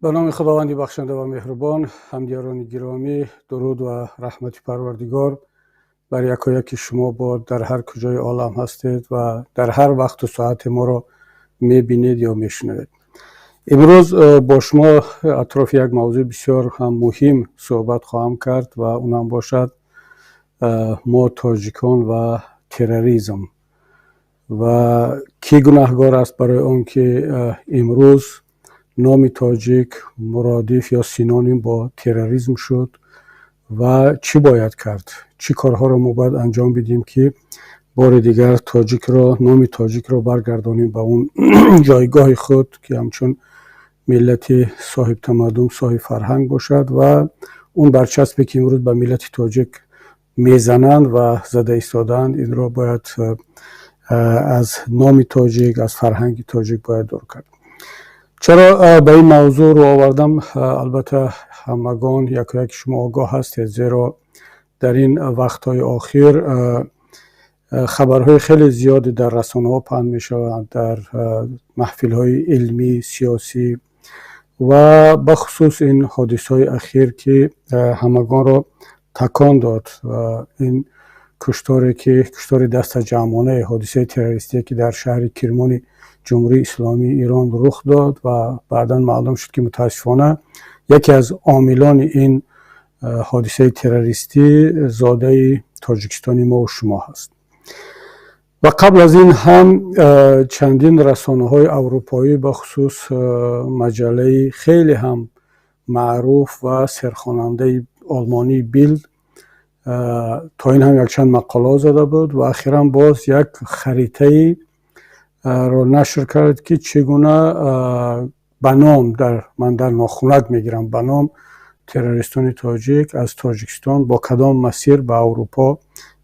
Ба номи Худованди бахшанда ва меҳрубон. Ҳамдиёрони гиромӣ, дуруд ва раҳмати Парвардигор бар якояки шумо бод, дар ҳар куҷои олам ҳастед ва дар ҳар вақту соате моро мебинед ё мешунавед. Имрӯз бо шумо атрофи як мавзӯи бисёр ҳам муҳим суҳбат хоҳам кард ва унам бошад мо тоҷикон ва терроризм ва кӣ гунаҳгор аст барои он ки имрӯз номи тоҷик муродиф ё синоним бо терроризм шуд ва чӣ бояд кард, чӣ корҳоро мо бояд анҷом бидиҳем, ки бори дигар тоҷикро, номи тоҷикро баргардонем ба он ҷойгоҳи худ, ки ҳамчун миллати соҳибтамаддун, соҳибфарҳанг бошад ва он барчаспе, ки имрӯз ба миллати тоҷик мезананд ва зада истодаанд, инро бояд аз номи тоҷик, аз фарҳанги тоҷик бояд дур кард. Чаро ба ин мавзӯъ рӯ овардам? Албатта, ҳамагон, якояки шумо огоҳ ҳастед, зеро дар ин вақтҳои охир хабарҳои хеле зиёде дар расонаҳо паҳн мешаванд, дар маҳфилҳои илмӣ, сиёсӣ ва бахусус ин ҳодисаҳои ахир, ки ҳамагонро такон дод. Ин кушторе, ки куштори дастаҷамъонаи, ҳодисаи террористие, ки дар шаҳри Кирмони Ҷумҳурии Исломии Ирон рух дод ва баъдан маълум шуд, ки мутаассифона яке аз омилони ин ҳодисаи террористӣ зодаи Тоҷикистони мову шумо ҳаст. Ва қабл аз ин ҳам чандин расонаҳои аврупоӣ, бахусус маҷаллаи хеле ҳам маъруф ва серхонандаи олмонии Билд то ин ҳам якчанд мақолаҳо зада буд ва ахиран боз як харитаи ро нашр кард, ки чӣ гуна ба ном дар ман дар нохунак мегирам, ба ном террористони тоҷик аз Тоҷикистон бо кадом масир ба Аврупо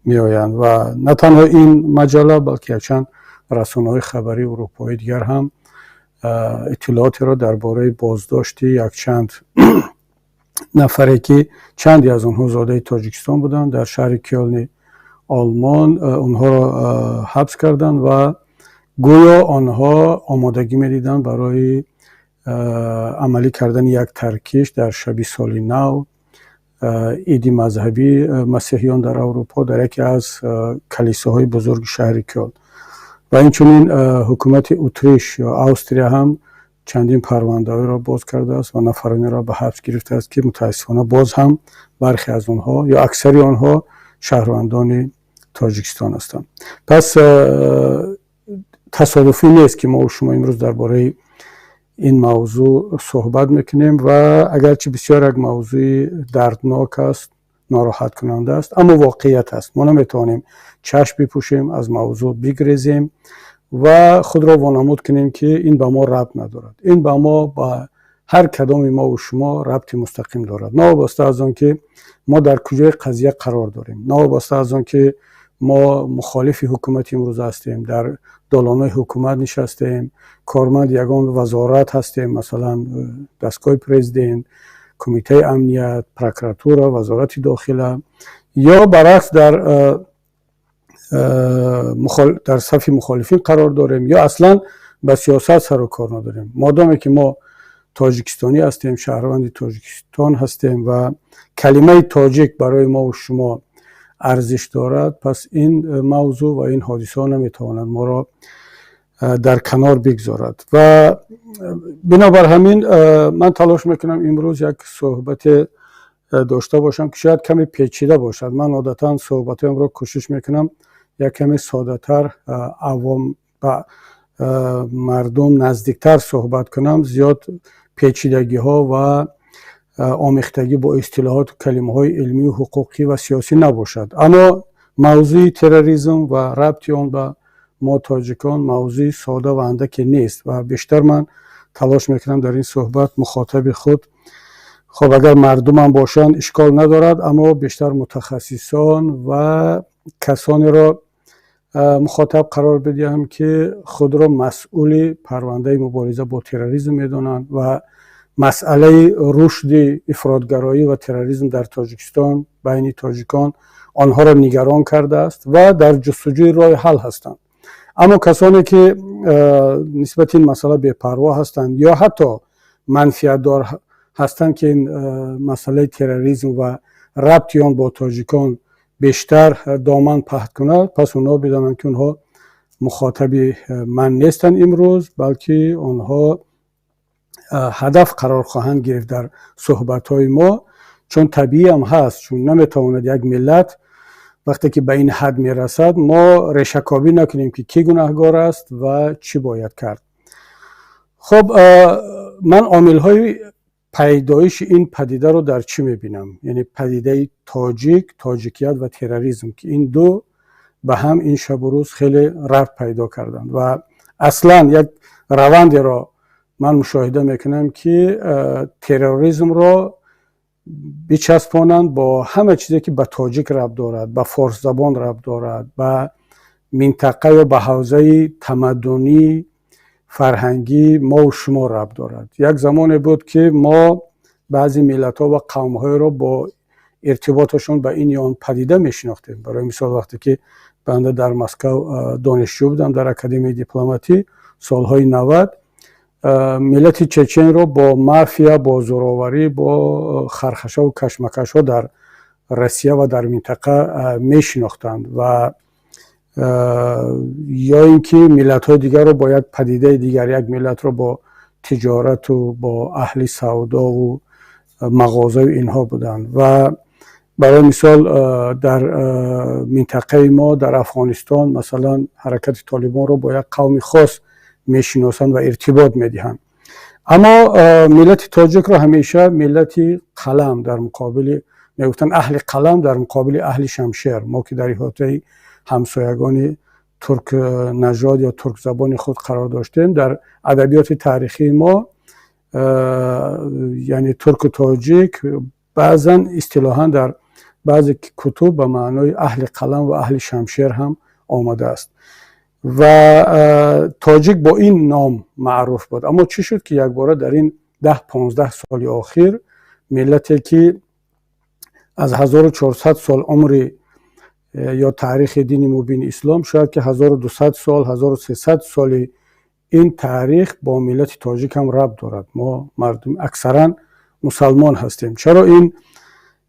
меоянд. Ва на танҳо ин маҷалла, балки якчанд расонаҳои хабарии аврупоии дигар ҳам иттилоотеро дар бораи боздошти якчанд нафаре, ки чанде аз онҳо зодаи Тоҷикистон буданд, дар шаҳри Кёлни Олмон онҳоро ҳабс карданд ва гӯё онҳо омодагӣ медиданд барои амалӣ кардани як таркиш дар шаби соли нав, иди мазҳабии масеҳиён дар Аврупо, дар яке аз калисоҳои бузурги шаҳри Кёл. Ва инчунин ҳукумати Утриш ё Австрия ҳам чандин парвандаҳоеро боз кардааст ва нафаронеро ба ҳабс гирифтааст, ки мутаассифона боз ҳам бархе аз онҳо ё аксари онҳо шаҳрвандони Тоҷикистон ҳастанд. Пас тасодуфӣ нест, ки мо шумо имрӯз дар бораи ин мавзӯъ суҳбат мекунем ва агарчи бисёр як мавзӯи дарднок аст, нороҳаткунанда аст, аммо воқеият аст. Мо наметавонем чашм бипӯшем, аз мавзӯъ бигрезем ва худро вонамуд кунем, ки ин ба мо рабт надорад. Ин ба мо, ба ҳар кадоми мову шумо рабти мустақим дорад, новобаста аз он ки мо дар куҷои қазия қарор дорем, новобаста аз он ки мо мухолифи ҳукумати имрӯза ҳастем, дар долонҳои ҳукумат нишастаем, корманди ягон вазорат ҳастем, масалан, дастгоҳи президент, кумитаи амният, прокуратура, вазорати дохила, ё баръакс дар сафи мухолифин қарор дорем ё аслан ба сиёсат сару кор надорем. Модоме ки мо тоҷикистонӣ ҳастем, шаҳрванди Тоҷикистон ҳастем ва калимаи тоҷик барои мову шумо арзиш дорад, пас ин мавзӯъ ва ин ҳодисаҳо наметавонад моро дар канор бигзорад. Ва бинобар ҳамин ман талош мекунам имрӯз як суҳбате дошта бошам, ки шояд каме печида бошад. Ман одатан суҳбатҳоямро кӯшиш мекунам як каме соддатар, авом ба мардум наздиктар суҳбат кунам. Зиёд печидагиҳо ва омехтагӣ бо истилоҳоту калимаҳои илмию ҳуқуқӣ ва сиёсӣ набошад. Аммо мавзӯи терроризм ва рабти он ба мо тоҷикон мавзӯи сода ва андаке нест ва бештар ман талош мекунам дар ин суҳбат мухотаби худ, хоб, агар мардумам бошанд, ишкол надорад, аммо бештар мутахассисон ва касонеро мухотаб қарор бидиҳам, ки худро масъули парвандаи мубориза бо терроризм медонанд ва масъалаи рушди ифротгароӣ ва терроризм дар Тоҷикистон байни тоҷикон онҳоро нигарон кардааст ва дар ҷустуҷӯи роҳи ҳал ҳастанд. Аммо касоне, ки нисбати ин масъала бепарво ҳастанд ё ҳатто Манфиатдор ҳастанд, ки ин масъалаи терроризм ва рабти он бо тоҷикон бештар доман паҳн кунад, пас онҳо бидонанд, ки онҳо мухотаби ман нестанд имрӯз, балки онҳо ҳадаф қарор хоҳанд гирифт дар суҳбатҳои мо. Чун табиӣ ҳам ҳаст, чун наметавонад як миллат вақте ки ба ин ҳад мерасад, мо решакобӣ накунем, ки кӣ гунаҳгор аст ва чӣ бояд кард. Хуб, ман омилҳои пайдоиши ин падидаро дар чӣ мебинам? Яъне падидаи тоҷик, тоҷикият ва терроризм, ки ин ду ба ҳам ин шабу рӯз хеле рабт пайдо карданд ва аслан як равандеро ман мушоҳида мекунам, ки терроризмро бичаспонанд бо ҳама чизе, ки ба тоҷик рабт дорад, ба форсзабон рабт дорад, ба минтақа ё ба ҳавзаи тамаддунӣ, фарҳангӣ мову шумо рабт дорад. Як замоне буд, ки мо баъзе миллатҳо ва қавмҳоеро бо иртиботашон ба ин ё он падида мешинохтем. Барои мисол, вақте ки банда дар Москав донишҷӯ будам, дар Академияи дипломатӣ, солҳои 90, миллати чеченро бо мафия, бо зӯроварӣ, бо хархашаву кашмакашҳо дар Россия ва дар минтақа мешинохтанд ва ё ин ки миллатҳои дигарро бо як падидаи дигар, як миллатро бо тиҷорату бо аҳли савдову мағозаю инҳо буданд. Ва барои мисол, дар минтақаи мо, дар Афғонистон, масалан, ҳаракати Толибонро бо як қавми хос мешиносанд ва иртибот медиҳанд. Аммо миллати тоҷикро ҳамеша миллати қалам дар муқобили, мегуфтанд, аҳли қалам дар муқобили аҳли шамшер. Мо ки дар иҳотаи ҳамсоягони туркнажод ё туркзабони худ қарор доштем, дар адабиёти таърихии мо, яъне турку тоҷик баъзан истилоҳан дар баъзе кутуб ба маънои аҳли қалам ва аҳли шамшер ҳам омадааст ва тоҷик бо ин ном маъруф буд. Аммо чӣ шуд, ки якбора дар ин 10-15 соли охир миллате, ки аз 1400 сол умри ё таърихи дини мубини ислом, шояд ки 1200 сол, 1300 соли ин таърих бо миллати тоҷик ҳам рабт дорад, мо мардум аксаран мусалмон ҳастем, чаро ин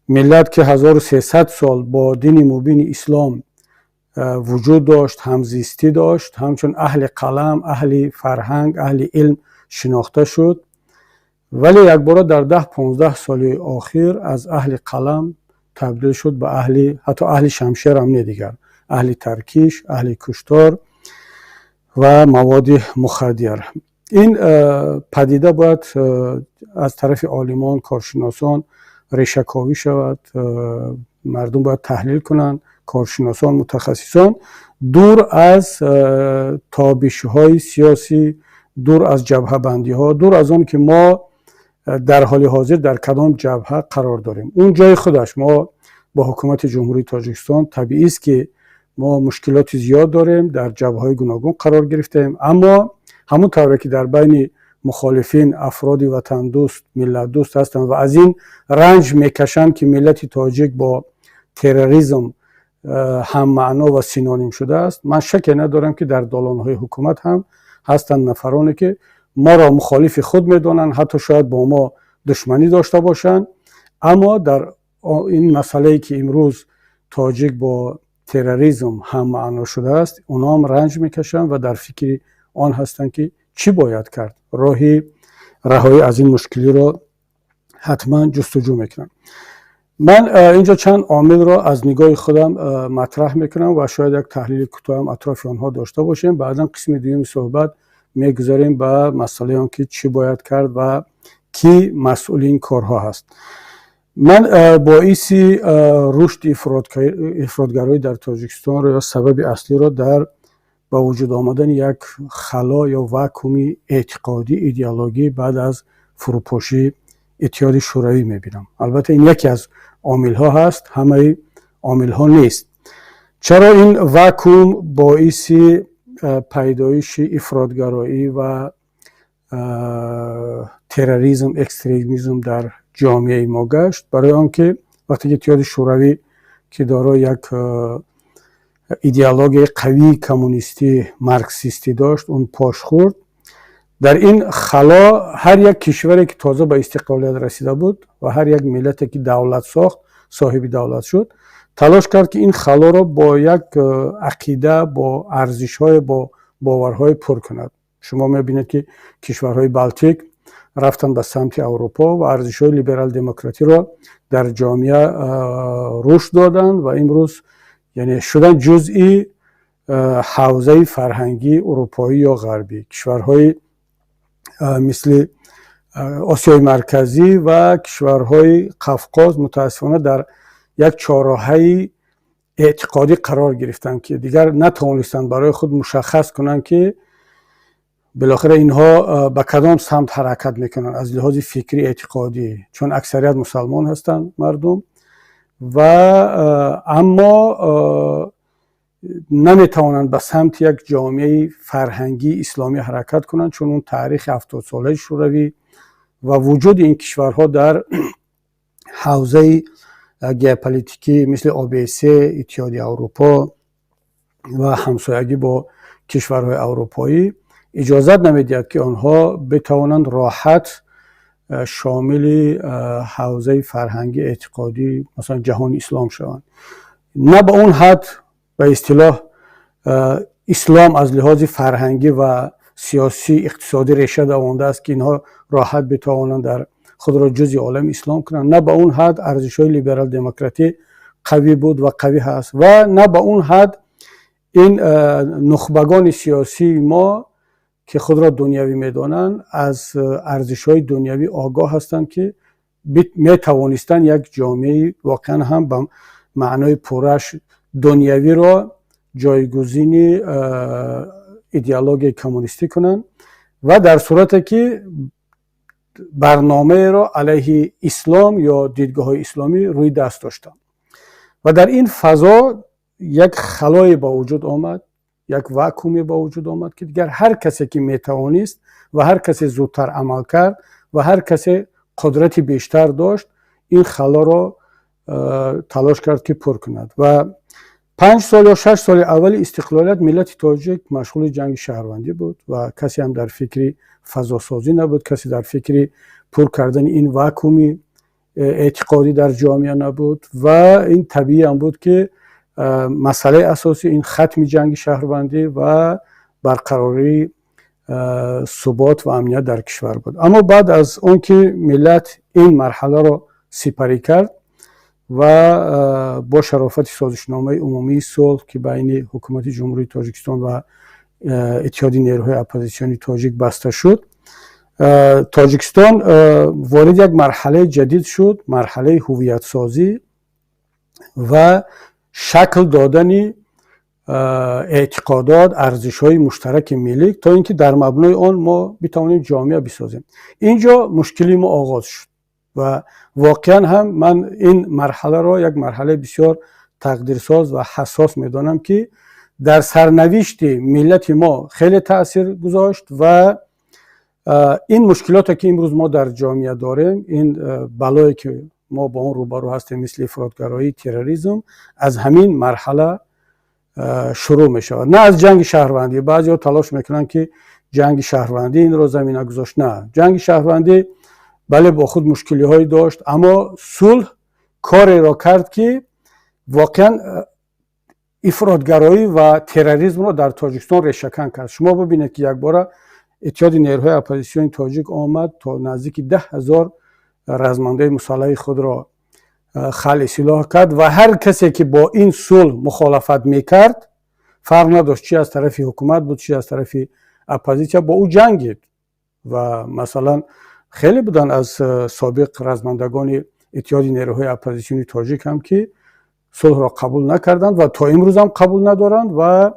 миллат, ки 1300 сол бо дини мубини ислом вуҷуд дошт, ҳамзистӣ дошт, ҳамчун аҳли қалам, аҳли фарҳанг, аҳли илм шинохта шуд, вале якбора дар 10-15 соли охир аз аҳли қалам табдил шуд ба аҳли, ҳатто аҳли шамшерам не, дигар аҳли таркиш, аҳли куштор ва маводи мухаддир? Ин падида бояд аз тарафи олимон, коршиносон решаковӣ шавад. Мардум бояд таҳлил кунанд, коршиносон, мутахассисон, дур аз тобишҳои сиёсӣ, дур аз ҷабҳабандиҳо, дур аз он ки мо дар ҳоли ҳозир дар кадом ҷабҳа қарор дорем. Он ҷои худаш, мо бо ҳукумати Ҷумҳурии Тоҷикистон, табиист, ки мо мушкилоти зиёд дорем, дар ҷабҳаҳои гуногун қарор гирифтаем. Аммо ҳамон тавре ки дар байни мухолифин афроди ватандӯст, миллатдӯст ҳастанд ва аз ин ранҷ мекашанд, ки миллати тоҷик бо терроризм ҳаммаъно ва синоним шудааст, ман шаке надорам, ки дар долонҳои ҳукумат ҳам ҳастанд нафароне, ки моро мухолифи худ медонанд, ҳатто шояд бо мо душманӣ дошта бошанд, аммо дар ин масъалае, ки имрӯз тоҷик бо терроризм ҳаммаъно шудааст, онҳоам ранҷ мекашанд ва дар фикри он ҳастанд, ки чӣ бояд кард, роҳи раҳоӣ аз ин мушкилиро ҳатман ҷустуҷӯ мекунанд. Ман инҷо чанд омилро аз нигоҳи худам матраҳ мекунам ва шояд як таҳлили кӯтоҳам атрофи онҳо дошта бошем. Баъдан қисми дуюми суҳбат мегузарем ба масъалаи он, ки чӣ бояд кард ва кӣ масъули ин корҳо ҳаст. Ман боиси рушди ифротгароӣ дар Тоҷикистонро ё сабаби аслиро дар ба вуҷуд омадани як хало ё вакууми эътиқодӣ, идеологӣ баъд аз фурӯпошии Иттиҳоди Шӯравӣ мебинам. Албатта, ин яке аз омилҳо ҳаст, ҳамаи омилҳо нест. Чаро ин вакуум боиси пайдоиши ифротгароӣ ва терроризм, экстремизм дар ҷомеаи мо гашт? Барои он ки вақте ки Иттиҳоди Шӯравӣ, ки дорои як идеологияи қавии коммунистӣ, марксистӣ дошт, он пош хӯрд. Дар ин хало ҳар як кишваре, ки тоза ба истиқлолият расида буд, ва ҳар як миллате, ки давлат сохт, соҳиби давлат шуд, талош кард, ки ин халоро бо як ақида, бо арзишҳое, бо боварҳое пур кунад. Шумо мебинед, ки кишварҳои Балтик рафтанд ба самти Аврупо ва арзишҳои либерал-демократиро дар ҷомеа рушд доданд ва имрӯз, яъне, шуданд ҷузъи ҳавзаи фарҳангии урупоӣ ё ғарбӣ. Кишварҳои мисли Осиёи Марказӣ ва кишварҳои Қафқоз, мутаассифона, дар як чорроҳаи эътиқодӣ қарор гирифтанд, ки дигар натавонистанд барои худ мушаххас кунанд, ки билохира инҳо ба кадом самт ҳаракат мекунанд аз лиҳози фикрӣ, эътиқодӣ, чун аксарият мусалмон ҳастанд мардум ва аммо наметавонанд ба самти як ҷомеаи фарҳангии исломӣ ҳаракат кунанд, чун он таърихи 70-солаи Шӯравӣ ва вуҷуди ин кишварҳо дар ҳавзаи геополитикӣ, мисли ОБСЕ, Иттиҳоди Аврупо ва ҳамсоягӣ бо кишварҳои аврупоӣ, иҷозат намедиҳад, ки онҳо битавонанд роҳат шомили ҳавзаи фарҳангӣ, эътиқодӣ, масалан, ҷаҳони ислом шаванд. На ба он ҳад, ба истилоҳ, ислом аз лиҳози фарҳангӣ ва сиёсӣ, иқтисодӣ реша давондааст, ки инҳо роҳат битавонанд дар худро ҷузъи олами ислом кунанд, на ба он ҳад арзишҳои либерал-демократӣ қавӣ буд ва қавӣ ҳаст ва на ба он ҳад ин нухбагони сиёсии мо, ки худро дунявӣ медонанд, аз арзишҳои дунявӣ огоҳ ҳастанд, ки метавонистанд як ҷомеаи воқеан ҳам ба маънои пурраш дунявиро ҷойгузини идеологияи коммунистӣ кунанд ва дар сурате ки барномаеро алайҳи ислом ё дидгоҳҳои исломӣ рӯи даст доштанд. Ва дар ин фазо як халое ба вуҷуд омад, як вакууме ба вуҷуд омад, ки дигар ҳар касе ки метавонист ва ҳар касе зудтар амал кард ва ҳар касе қудрати бештар дошт, ин халоро талош кард, ки пур кунад. Ва 5 сол ё 6 соли аввали истиқлолият миллати тоҷик машғули ҷанги шаҳрвандӣ буд ва касе ҳам дар фикри фазосозӣ набуд, касе дар фикри пур кардани ин вакууми эътиқодӣ дар ҷомеа набуд. Ва ин табиӣ ҳам буд, ки масъалаи асосӣ ин хатми ҷанги шаҳрвандӣ ва барқарории субот ва амният дар кишвар буд. Аммо баъд аз он ки миллат ин марҳаларо сипарӣ кард ва бо шарофати созишномаи умумии сулҳ, ки байни ҳукумати Ҷумҳурии Тоҷикистон ва Иттиҳоди нерӯҳои оппозитсиони тоҷик баста шуд, Тоҷикистон ворид як марҳалаи ҷадид шуд, марҳалаи ҳувиятсозӣ ва шакл додани эътиқодот, арзишҳои муштараки миллӣ, то ин ки дар мабнои он мо битавонем ҷомеа бисозем. Ин ҷо мушкили мо оғоз шуд ва воқеан ҳам ман ин марҳаларо як марҳалаи бисёр тақдирсоз ва ҳассос медонам, ки дар сарнавишти миллати мо хеле таъсир гузошт. Ва ин мушкилоте, ки имрӯз мо дар ҷомеа дорем, ин балое, ки мо бо он рӯбарӯ ҳастем, мисли ифротгароӣ, терроризм, аз ҳамин марҳала шурӯъ мешавад, на аз ҷанги шаҳрвандӣ. Баъзеҳо талош мекунанд, ки ҷанги шаҳрвандӣ инро замина гузошт. На, ҷанги шаҳрвандӣ, бале, бо худ мушкилиҳое дошт, аммо сулҳ кореро кард, ки воқеан ифротгароӣ ва терроризмро дар Тоҷикистон решакан кард. Шумо бибинед, ки якбора Иттиҳоди нерӯҳои оппозитсиони тоҷик омад, то наздики 10 000 размандаи мусаллаҳи худро халъи силоҳ кард ва ҳар касе, ки бо ин сулҳ мухолафат мекард, фарқ надошт, чи аз тарафи ҳукумат буд, чи аз тарафи оппозитсия, бо ӯ ҷангид. Ва масалан, хеле буданд аз собиқ размандагони Иттиҳоди нерӯҳои оппозитсиони тоҷик ҳам, ки сулҳро қабул накарданд ва то имрӯзам қабул надоранд ва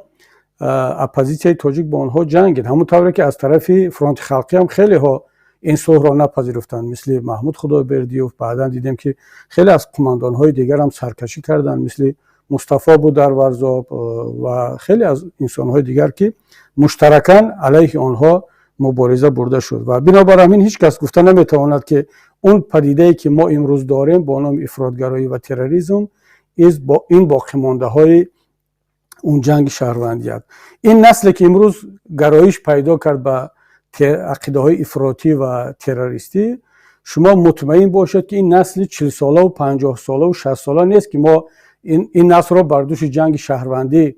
оппозитсияи тоҷик бо онҳо ҷангид. Ҳамон тавре ки аз тарафи Фронти халқӣ ҳам хелеҳо ин сулҳро напазируфтанд, мисли Маҳмуд Худойбердиев. Баъдан дидем, ки хеле аз қумандонҳои дигарам саркашӣ карданд, мисли Мустафо буд дар Варзоб ва хеле аз инсонҳои дигар, ки муштаракан алайҳи онҳо мубориза бурда шуд. Ва бинобар ҳамин ҳеҷ кас гуфта наметавонад, ки он падидае, ки мо имрӯз дорем бо номи ифротгароӣ ва терроризм, ин боқимондаҳои он ҷанги шаҳрвандӣ аст. Ин насле, ки имрӯз гароиш пайдо кард ба Ақидаҳои ифротӣ ва террористӣ, шумо мутмаин бошед, ки ин насли 40-солаву 50-солаву 60-сола нест, ки мо ин наслро бар дӯши ҷанги шаҳрвандӣ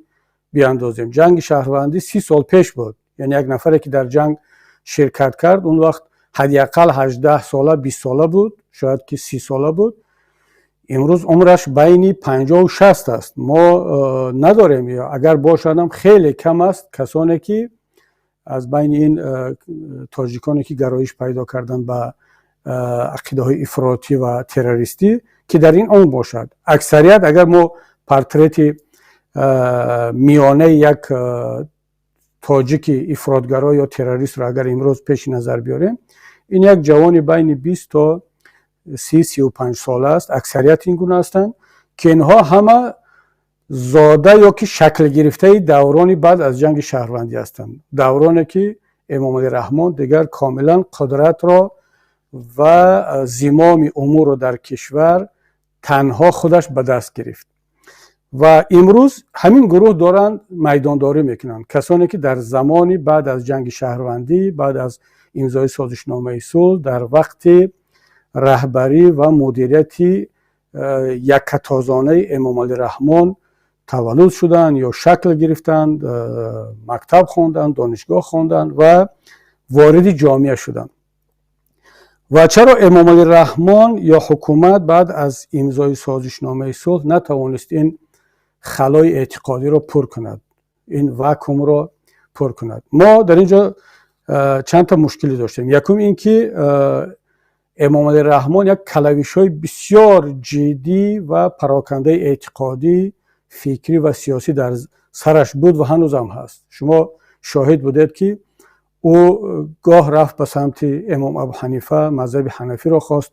биандозем. Ҷанги шаҳрвандӣ 30 сол пеш буд, яъне як нафаре, ки дар ҷанг ширкат кард, он вақт ҳадди ақал 18-сола, 20-сола буд, шояд ки 30-сола буд. Имрӯз умраш байни 50-у 60 аст. Мо надорем, агар бошадам, хеле кам аст, касоне ки аз байни ин тоҷиконе, ки гароиш пайдо карданд ба ақидаҳои ифротӣ ва террористӣ, ки дар ин он бошад. Аксарият, агар мо портрети миёнаи як тоҷики ифротгаро ё террористро агар имрӯз пеши назар биёрем, ин як ҷавони байни 20 то 30, 35 сола аст. Аксарият ин гуна ҳастанд, ки инҳо ҳама зода ё ки шаклгирифтаи даврони баъд аз ҷанги шаҳрвандӣ ҳастанд, давроне ки Эмомалӣ Раҳмон дигар комилан қудратро ва зимоми умурро дар кишвар танҳо худаш ба даст гирифт. Ва имрӯз ҳамин гурӯҳ доранд майдондорӣ мекунанд, касоне ки дар замони баъд аз ҷанги шаҳрвандӣ, баъд аз имзои созишномаи сулҳ, дар вақти раҳбарӣ ва мудирияти яккатозонаи Эмомалӣ Раҳмон таваллуд шуданд ё шакл гирифтанд, мактаб хонданд, донишгоҳ хонданд ва вориди ҷомеа шуданд. Ва чаро Эмомалӣ Раҳмон ё ҳукумат баъд аз имзои созишномаи сулҳ натавонист ин халои эътиқодиро пур кунад, ин вакуумро пур кунад? Мо дар ин ҷо чанд та мушкилӣ доштем. Якум ин ки Эмомалӣ Раҳмон як калавишҳои бисёр ҷиддӣ ва парокандаи эътиқодӣ, фикрӣ ва сиёсӣ дар сараш буд ва ҳанӯзам ҳаст. Шумо шоҳид будед, ки ӯ гоҳ рафт ба самти Имом Абу Ҳанифа, мазҳаби ҳанафиро хост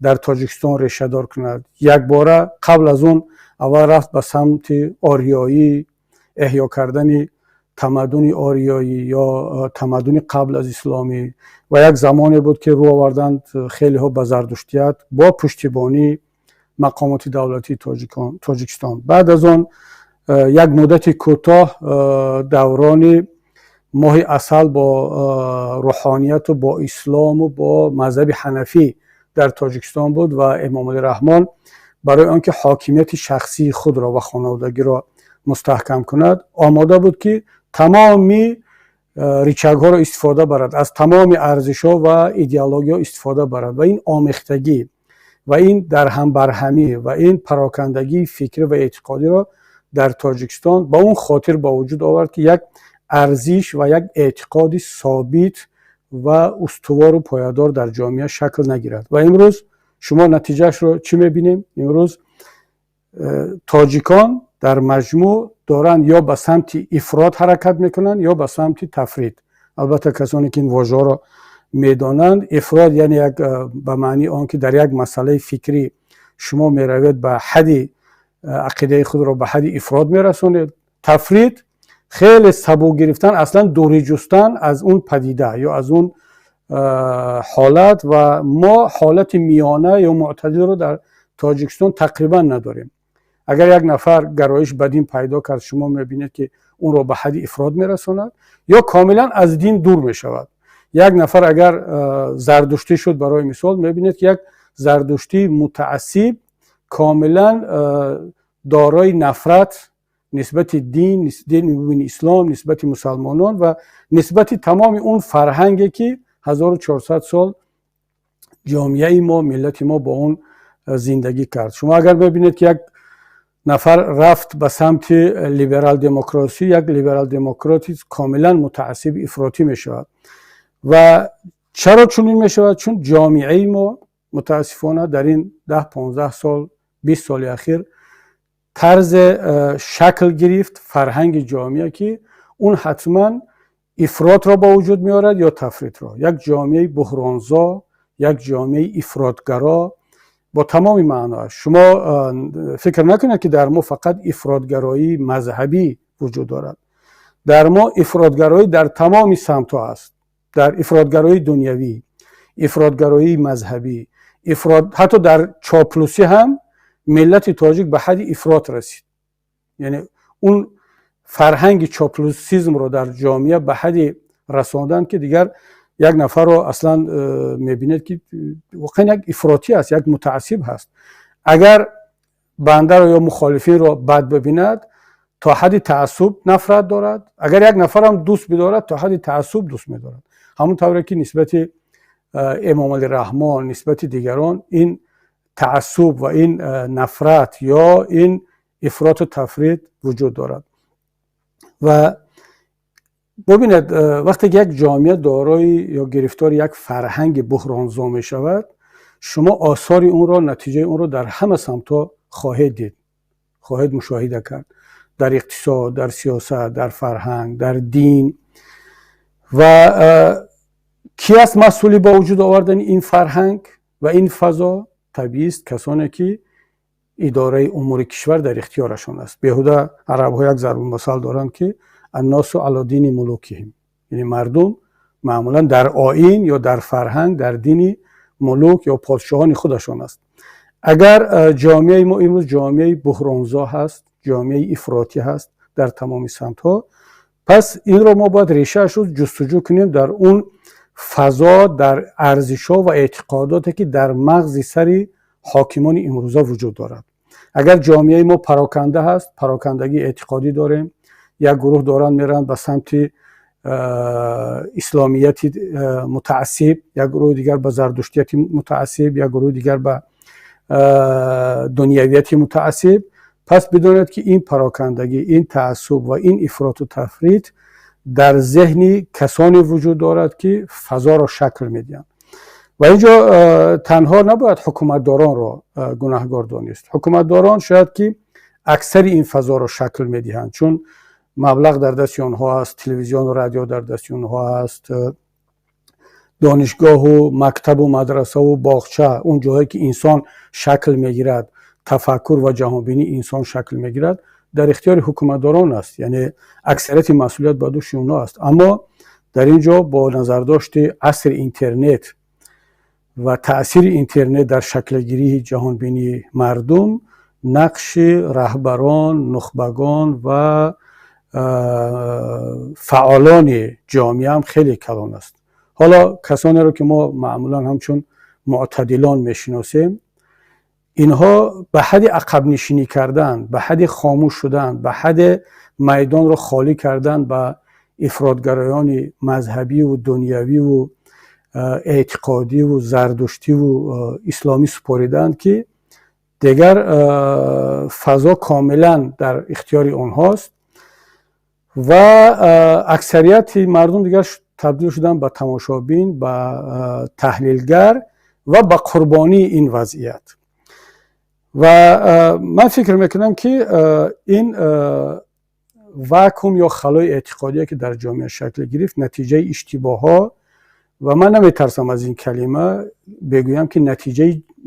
дар Тоҷикистон решадор кунад. Якбора қабл аз он аввал рафт ба самти ориёӣ, эҳё кардани тамаддуни ориёӣ ё тамаддуни қабл аз исломӣ. Ва як замоне буд, ки рӯ оварданд хелеҳо ба зардуштият бо пуштибонии мақомоти давлатии Тоҷикистон. Баъд аз он як муддати кӯтоҳ даврони моҳи асал бо рӯҳонияту бо ислому бо мазҳаби ҳанафӣ дар Тоҷикистон буд. Ва Эмомалӣ Раҳмон барои он ки ҳокимияти шахсии худро ва хонаводагиро мустаҳкам кунад, омода буд, ки тамоми рычагҳоро истифода барад, аз тамоми арзишҳо ва идеологияҳо истифода барад. Ва ин омехтагӣ ва ин дарҳамбарҳамӣ ва ин парокандагии фикрӣ ва эътиқодиро дар Тоҷикистон ба он хотир ба вуҷуд овард, ки як арзиш ва як эътиқоди собит ва устувору поядор дар ҷомеа шакл нагирад. Ва имрӯз шумо натиҷаашро чӣ мебинем? Имрӯз тоҷикон дар маҷмӯъ доранд ё ба самти ифрот ҳаракат мекунанд, ё ба самти тафрит. Албатта, касоне ки ин вожаҳоро медонанд, ифрот яъне як ба маънии он ки дар як масъалаи фикрӣ шумо меравед, ба ҳадди ақидаи худро ба ҳадди ифрот мерасонед. Тафрит — хеле сабук гирифтан, аслан дурӣ ҷустан аз он падида ё аз он ҳолат. Ва мо ҳолати миёна ё мӯътадилро дар Тоҷикистон тақрибан надорем. Агар як нафар гароиш ба дин пайдо кард, шумо мебинед, ки онро ба ҳадди ифрот мерасонад ё комилан аз дин дур мешавад. Як нафар агар зардуштӣ шуд, барои мисол, мебинед, ки як зардуштии мутаассиб, комилан дорои нафрат нисбати дин, дини мубини ислом, нисбати мусалмонон ва нисбати тамоми он фарҳанге, ки 1400 сол ҷомеаи мо, миллати мо бо он зиндагӣ кард. Шумо агар мебинед, ки як нафар рафт ба самти либерал-демократӣ, як либерал-демократи комилан мутаассиби ифротӣ мешавад. Ва чаро чунин мешавад? Чун ҷомеаи мо, мутаассифона, дар ин 10, 15 сол, 20 соли ахир тарзе шакл гирифт фарҳанги ҷомеа, ки он ҳатман ифротро ба вуҷуд меорад ё тафритро. Як ҷомеаи буҳронзо, як ҷомеаи ифротгаро бо тамоми маъноаш. Шумо фикр накунед, ки дар мо фақат ифротгароии мазҳабӣ вуҷуд дорад. Дар мо ифротгароӣ дар тамоми самтҳо аст: дар ифротгароии дунявӣ, ифротгароии мазҳабӣ, ҳатто дар чоплусӣ ҳам миллати тоҷик ба ҳадди ифрот расид. Яъне он фарҳанги чоплусизмро дар ҷомеа ба ҳадди расонданд, ки дигар Як нафарро аслан мебинед, ки воқеан як ифротӣ аст, як мутаассиб ҳаст. Агар бандаро ё мухолифинро бад бибинад, то ҳадди таассуб нафрат дорад. Агар як нафарам дӯст бидорад, то ҳадди таассуб дӯст медорад. Ҳамон тавре ки нисбати Эмомалӣ Раҳмон, нисбати дигарон ин таассуб ва ин нафрат ё ин ифроту тафрит вуҷуд дорад. Ва бубинед, вақте ки як ҷомеа дорои ё гирифтори як фарҳанги буҳронзо мешавад, шумо осори онро, натиҷаи онро дар ҳама самтҳо хоҳед дид, хоҳед мушоҳида кард: дар иқтисод, дар сиёсат, дар фарҳанг, дар дин. Ва кӣ аст масъули ба вуҷуд овардани ин фарҳанг ва ин фазо? Табиист, касоне ки идораи умури кишвар дар ихтиёрашон аст. Беҳуда арабҳо як зарбулмасал доранд, ки الناس على دين ملوكهم, яъне мардум маъмулан дар оин ё дар фарҳанг, дар дини мулук ё подшоҳони худашон аст. Агар ҷомеаи мо имрӯз ҷомеаи буҳронзо ҳаст, ҷомеаи ифротӣ ҳаст дар тамоми самтҳо, пас инро мо бояд решаашро ҷустуҷӯ кунем дар он фазо, дар арзишҳо ва эътиқодоте, ки дар мағзи сари ҳокимони имрӯза вуҷуд дорад. Агар ҷомеаи мо пароканда ҳаст, парокандагии эътиқодӣ дорем, як гурӯҳ доранд мераванд ба самти исломияти мутаассиб, як гурӯҳи дигар ба зардуштияти мутаассиб, як гурӯҳи дигар ба дунявияти мутаассиб, пас бидонед, ки ин парокандагӣ, ин таассуб ва ин ифроту тафрит дар зеҳни касоне вуҷуд дорад, ки фазоро шакл медиҳанд. Ва инҷо танҳо набояд ҳукуматдоронро гунаҳгор донист. Ҳукуматдорон шояд ки аксари ин фазоро шакл медиҳанд, чун маблағ дар дасти онҳо аст, телевизиону радио дар дасти онҳо аст, донишгоҳу мактабу мадрасаву боғча, он ҷоҳое ки инсон шакл мегирад, тафаккур ва ҷаҳонбинии инсон шакл мегирад, дар ихтиёри ҳукуматдорон аст, яъне аксарияти масъулият ба дӯши онҳо аст. Аммо дар ин ҷо бо назардошти асри интернет ва таъсири интернет дар шаклгирии ҷаҳонбинии мардум, нақши раҳбарон, нухбагон ва фаъолони ҷомеа ҳам хеле калон аст. Ҳоло касонеро ки мо маъмулан ҳамчун мӯътадилон мешиносем, инҳо ба ҳадди ақабнишинӣ кардан, ба ҳадди хомӯш шудан, ба ҳадди майдонро холӣ кардан ба ифротгароёни мазҳабиву дунявиву эътиқодиву зардуштиву исломӣ супоридаанд, ки дигар фазо комилан дар ихтиёри онҳост ва аксарияти мардум дигар табдил шуданд ба тамошобин, ба таҳлилгар ва ба қурбонии ин вазъият. Ва ман фикр мекунам, ки ин вакуум ё халои эътиқодие, ки дар ҷомеа шакл гирифт, натиҷаи иштибоҳҳо ва ман наметарсам аз ин калима бегӯям, ки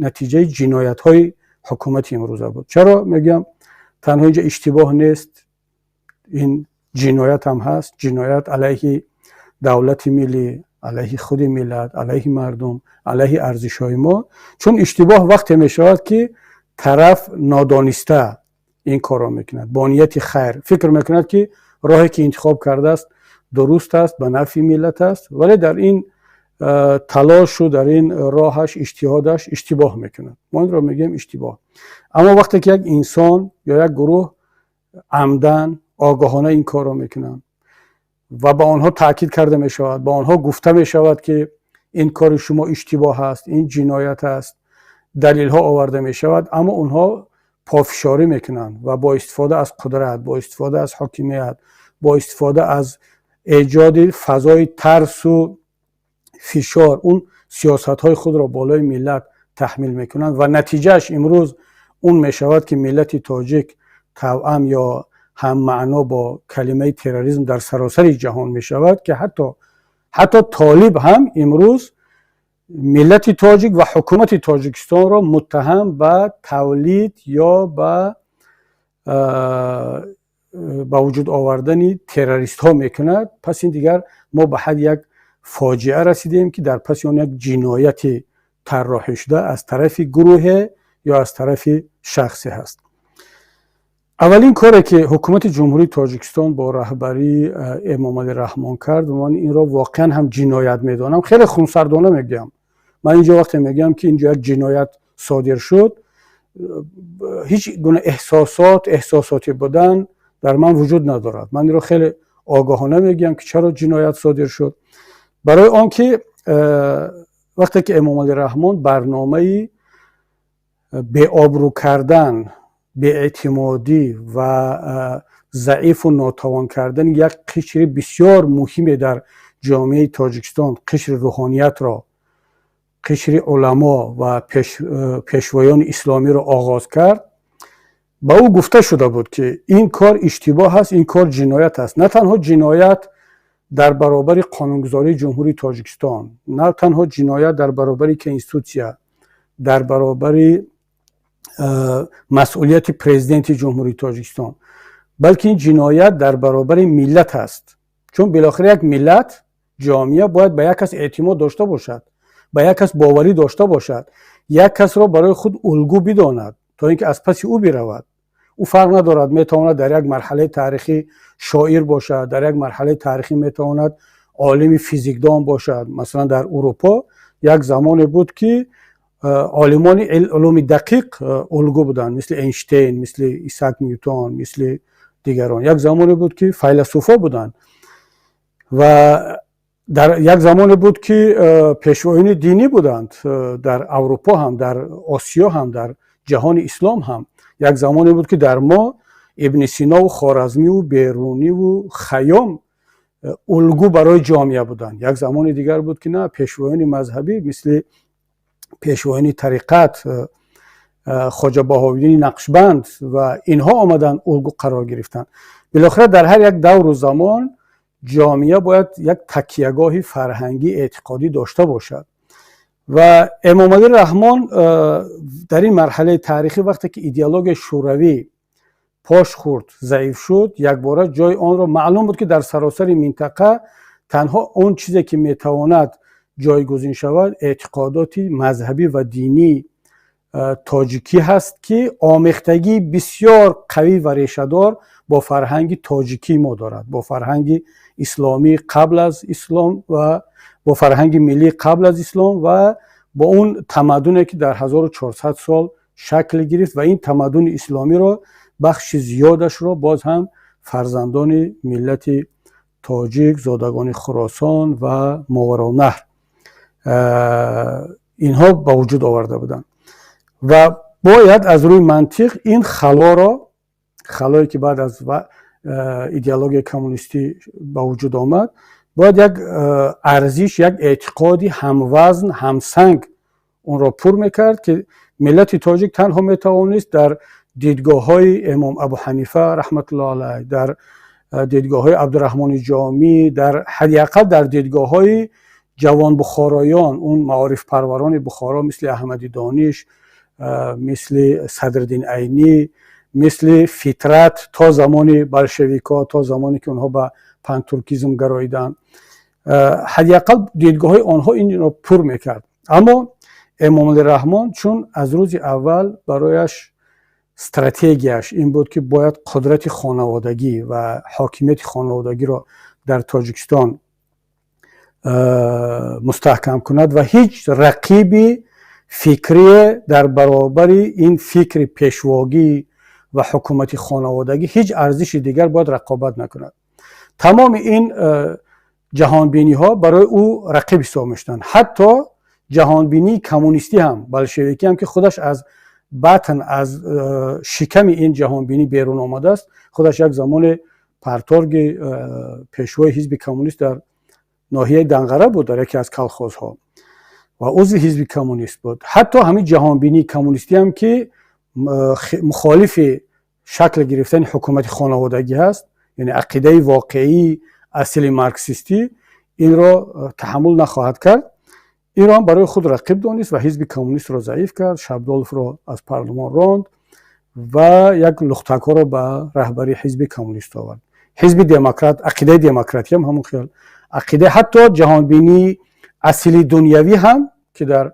натиҷаи ҷиноятҳои ҳукумати имрӯза буд. Чаро мегӯям? Танҳо инҷа иштибоҳ нест, ин ҷиноят ҳам ҳаст, ҷиноят алайҳи давлати миллӣ, алайҳи худи миллат, алайҳи мардум, алайҳи арзишҳои мо. Чун иштибоҳ вақте мешавад, ки тараф нодониста ин корро мекунад, бо нияти хайр фикр мекунад, ки роҳе ки интихоб кардааст, дуруст аст, ба нафъи миллат аст, вале дар ин талошу дар ин роҳаш, иҷтиҳодаш иштибоҳ мекунад. Мо инро мегӯем иштибоҳ. Аммо вақте ки як инсон ё як гурӯҳ амдан, огоҳона ин корро мекунанд ва ба онҳо таъкид карда мешавад, ба онҳо гуфта мешавад, ки ин кори шумо иштибоҳ аст, ин ҷиноят аст, далелҳо оварда мешавад, аммо онҳо пофишорӣ мекунанд ва бо истифода аз қудрат, бо истифода аз ҳокимият, бо истифода аз эҷоди фазои тарсу фишор он сиёсатҳои худро болои миллат таҳмил мекунанд ва натиҷааш имрӯз он мешавад, ки миллати тоҷик тавъам ё ҳаммаъно бо калимаи терроризм дар саросари ҷаҳон мешавад, ки ҳатто Толиб ҳам имрӯз миллати тоҷик ва ҳукумати Тоҷикистонро муттаҳам ба тавлид ё ба вуҷуд овардани террористҳо мекунад. Пас ин дигар мо ба ҳадди як фоҷиа расидем, ки дар паси он як ҷинояти тарроҳӣ шуда аз тарафи гурӯҳе ё аз тарафи шахсе ҳаст. Аввалин коре, ки ҳукумати Ҷумҳурии Тоҷикистон бо раҳбарии Эмомалӣ Раҳмон кард, ман инро воқеан ҳам ҷиноят медонам, хеле хунсардона мегӯям. Ман инҷо вақте мегӯям, ки инҷо як ҷиноят содир шуд, ҳеҷ гуна эҳсосотӣ будан дар ман вуҷуд надорад. Ман инро хеле огоҳона мегӯям, ки чаро ҷиноят содир шуд. Барои он ки вақте ки Эмомалӣ Раҳмон барномаи беобрӯ кардан, беэътимодӣ ва заифу нотавон кардани як қишри бисёр муҳиме дар ҷомеаи Тоҷикистон, қишри рӯҳониятро, қишри уламо ва пешвоёни исломиро оғоз кард, ба ӯ гуфта шуда буд, ки ин кор иштибоҳ аст, ин кор ҷиноят аст. На танҳо ҷиноят дар баробари қонунгузории Ҷумҳурии Тоҷикистон, на танҳо ҷиноят дар баробари Конститутсия, дар баробари масъулияти Президенти Ҷумҳурии Тоҷикистон, балки ин ҷиноят дар баробари миллат аст, чун билохира як миллат, ҷомеа бояд ба як кас эътимод дошта бошад, ба як кас боварӣ дошта бошад, як касро барои худ улгӯ бидонад, то ин ки аз паси ӯ биравад. Ӯ фарқ надорад, метавонад дар як марҳалаи таърихӣ шоир бошад, дар як марҳалаи таърихӣ метавонад олими физикдон бошад. Масалан, дар Урупо як замоне буд, ки олимони улуми дақиқ улгӯ буданд, мисли Эйнштейн, мисли Исаак Ньютон, мисли дигарон. Як замоне буд, ки файласуфо буданд, ва дар як замоне буд, ки пешвоёни динӣ буданд, дар Аврупо ҳам, дар Осиё ҳам, дар ҷаҳони ислом ҳам. Як замоне буд, ки дар мо Ибни Синову Хоразмиву Беруниву Хайём улгӯ барои ҷомеа буданд. Як замони дигар буд, ки на, пешвоёни мазҳабӣ, мисли пешвоёни тариқат, Хоҷа Баҳовиддини Нақшбанд ва инҳо омаданд, улгӯ қарор гирифтанд. Билохира дар ҳар як давру замон ҷомеа бояд як такягоҳи фарҳангӣ, эътиқодӣ дошта бошад. Ва Эмомалӣ Раҳмон дар ин марҳалаи таърихӣ, вақте ки идеологияи шӯравӣ пош хӯрд, заиф шуд, якбора ҷои онро маълум буд, ки дар саросари минтақа танҳо он чизе, ки метавонад ҷойгузин шавад, эътиқодоти мазҳабӣ ва динии тоҷикӣ ҳаст, ки омехтагии бисёр қавӣ ва решадор бо фарҳанги тоҷикии мо дорад, бо фарҳанги исломӣ қабл аз ислом ва бо фарҳанги миллӣ қабл аз ислом ва бо он тамаддуне, ки дар 1400 сол шакл гирифт, ва ин тамаддуни исломиро бахши зиёдашро боз ҳам фарзандони миллати тоҷик, зодагони Хуросон ва Мовароуннаҳр, инҳо ба вуҷуд оварда буданд. Ва бояд аз рӯи мантиқ ин халоро, халое, ки баъд аз идеологияи коммунистӣ ба вуҷуд омад, бояд як арзиш, як эътиқоди ҳамвазн, ҳамсанг онро пур мекард, ки миллати тоҷик танҳо метавонист дар дидгоҳҳои Имом Абу Ҳанифа раҳматуллоҳ алайҳ, дар дидгоҳҳои Абдураҳмони Ҷомӣ, дар ҳадди ақал дар дидгоҳҳои ҷавонбухороён, он маорифпарварони Бухоро, мисли Аҳмади Дониш, мисли Садриддин Айнӣ, мисли Фитрат то замони болшевикҳо, то замоне, ки онҳо ба пантуркизм гароиданд, ҳадди ақал дидгоҳҳои онҳо инро пур мекард. Аммо Эмомалӣ Раҳмон, чун аз рӯзи аввал барояш стратегияш ин буд, ки бояд қудрати хонаводагӣ ва ҳокимияти хонаводагиро дар Тоҷикистон мустаҳкам кунад ва ҳеҷ рақиби фикрие дар баробари ин фикри пешвогӣ ва ҳукумати хонаводагӣ, ҳеҷ арзиши дигар бояд рақобат накунад, тамоми ин ҷаҳонбиниҳо барои ӯ рақиб ҳисоб мешуданд. Ҳатто ҷаҳонбинии коммунистӣ ҳам, болшевикӣ ҳам, ки худаш аз батн, аз шиками ин ҷаҳонбинӣ берун омадааст. Худаш як замоне парторги, пешвои ҳизби коммунист дар ноҳияи Данғара буд, дар яке аз колхозҳо, ва узви ҳизби коммунист буд. Ҳатто ҳамин ҷаҳонбинии коммунистӣ ҳам, ки мухолифи шакл гирифтани ҳукумати хонаводагӣ ҳаст, яъне ақидаи воқеии асили марксистӣ, инро таҳаммул нахоҳад кард. Инро ҳам барои худ рақиб донист ва ҳизби коммунистро заиф кард, Шабдоловро аз парлумон ронд ва як лухтакҳоро ба раҳбарии ҳизби коммунист овард. Ҳизби демократ, ақидаи демократӣ ҳам ҳамон хел ақида, ҳатто ҷаҳонбинии асили дунявӣ ҳам, ки дар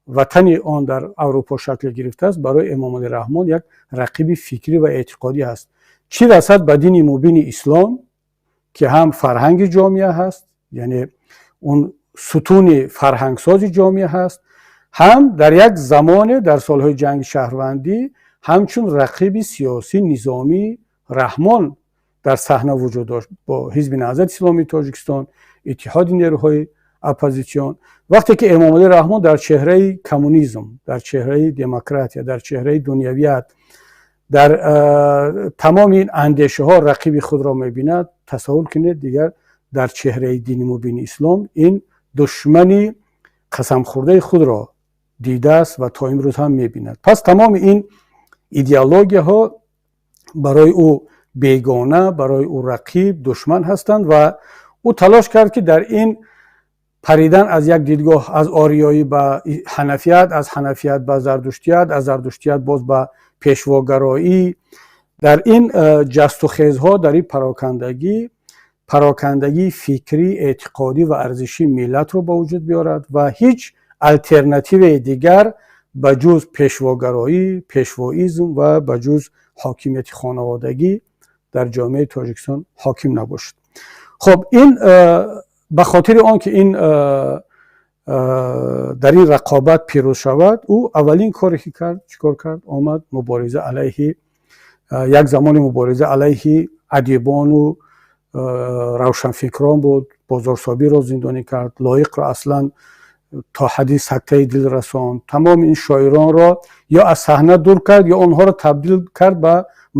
Ватани он дар Аврупо шакл гирифтааст, барои Эмомалӣ Раҳмон як рақиби фикрӣ ва эътиқодӣ ҳаст. Чӣ расад ба дини мубини ислом, ки ҳам фарҳанги ҷомеа ҳаст, яъне он сутуни фарҳангсози ҷомеа ҳаст, ҳам дар як замоне дар солҳои ҷанги шаҳрвандӣ ҳамчун рақиби сиёсӣ низомии Раҳмон дар саҳна вуҷуд дошт бо Ҳизби Наҳзати Исломии Тоҷикистон, иттиҳоди нерӯҳои оппозитсион. Вақте ки Эмомалӣ Раҳмон дар чеҳраи коммунизм, дар чеҳраи демократия, дар чеҳраи дунявият, дар тамоми ин андешаҳо рақиби худро мебинад, тасаввур кунед, дигар дар чеҳраи дини мубини ислом ин душмани қасамхӯрдаи худро дидааст ва то имрӯз ҳам мебинад. Пас тамоми ин идеологияҳо барои ӯ бегона, барои ӯ рақиб, душман ҳастанд. Ва ӯ талош кард, ки дар ин паридан аз як дидгоҳ, аз ориёӣ ба ҳанафият, аз ҳанафият ба зардуштият, аз зардуштият боз ба пешвогароӣ, дар ин ҷастухезҳо, дар ин парокандагӣ, парокандагии фикрӣ, эътиқодӣ ва арзишии миллатро ба вуҷуд биёрад ва ҳеҷ алтернативаи дигар ба ҷуз пешвогароӣ, пешвоизм ва ба ҷуз ҳокимияти хонаводагӣ дар ҷомеаи Тоҷикистон ҳоким набошад. Хуб, ин ба хотири он ки ин дар ин рақобат пирӯз шавад, ӯ аввалин коре ки кард, чӣ кор кард? Омад мубориза алайҳи, як замони мубориза алайҳи адибону равшанфикрон буд. Бозорсобиро зиндонӣ кард, Лоиқро аслан то ҳадди сактаи дил расонд, тамоми ин шоиронро ё аз саҳна дур кард, ё онҳоро табдил кард ба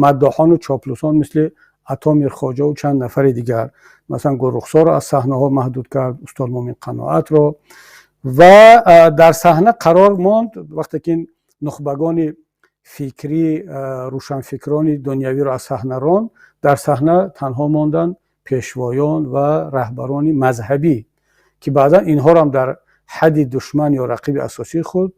маддоҳону чоплусон, мисли Ато Мирхоҷаву чанд нафари дигар. Масалан, Гулрухсорро аз саҳнаҳо маҳдуд кард, устод Мумин Қаноатро, ва дар саҳна қарор монд. Вақте ки ин нухбагони фикрӣ, рӯшанфикрони дунявиро аз саҳна ронд, дар саҳна танҳо монданд пешвоён ва раҳбарони мазҳабӣ, ки баъдан инҳоро ҳам дар ҳадди душман ё рақиби асосии худ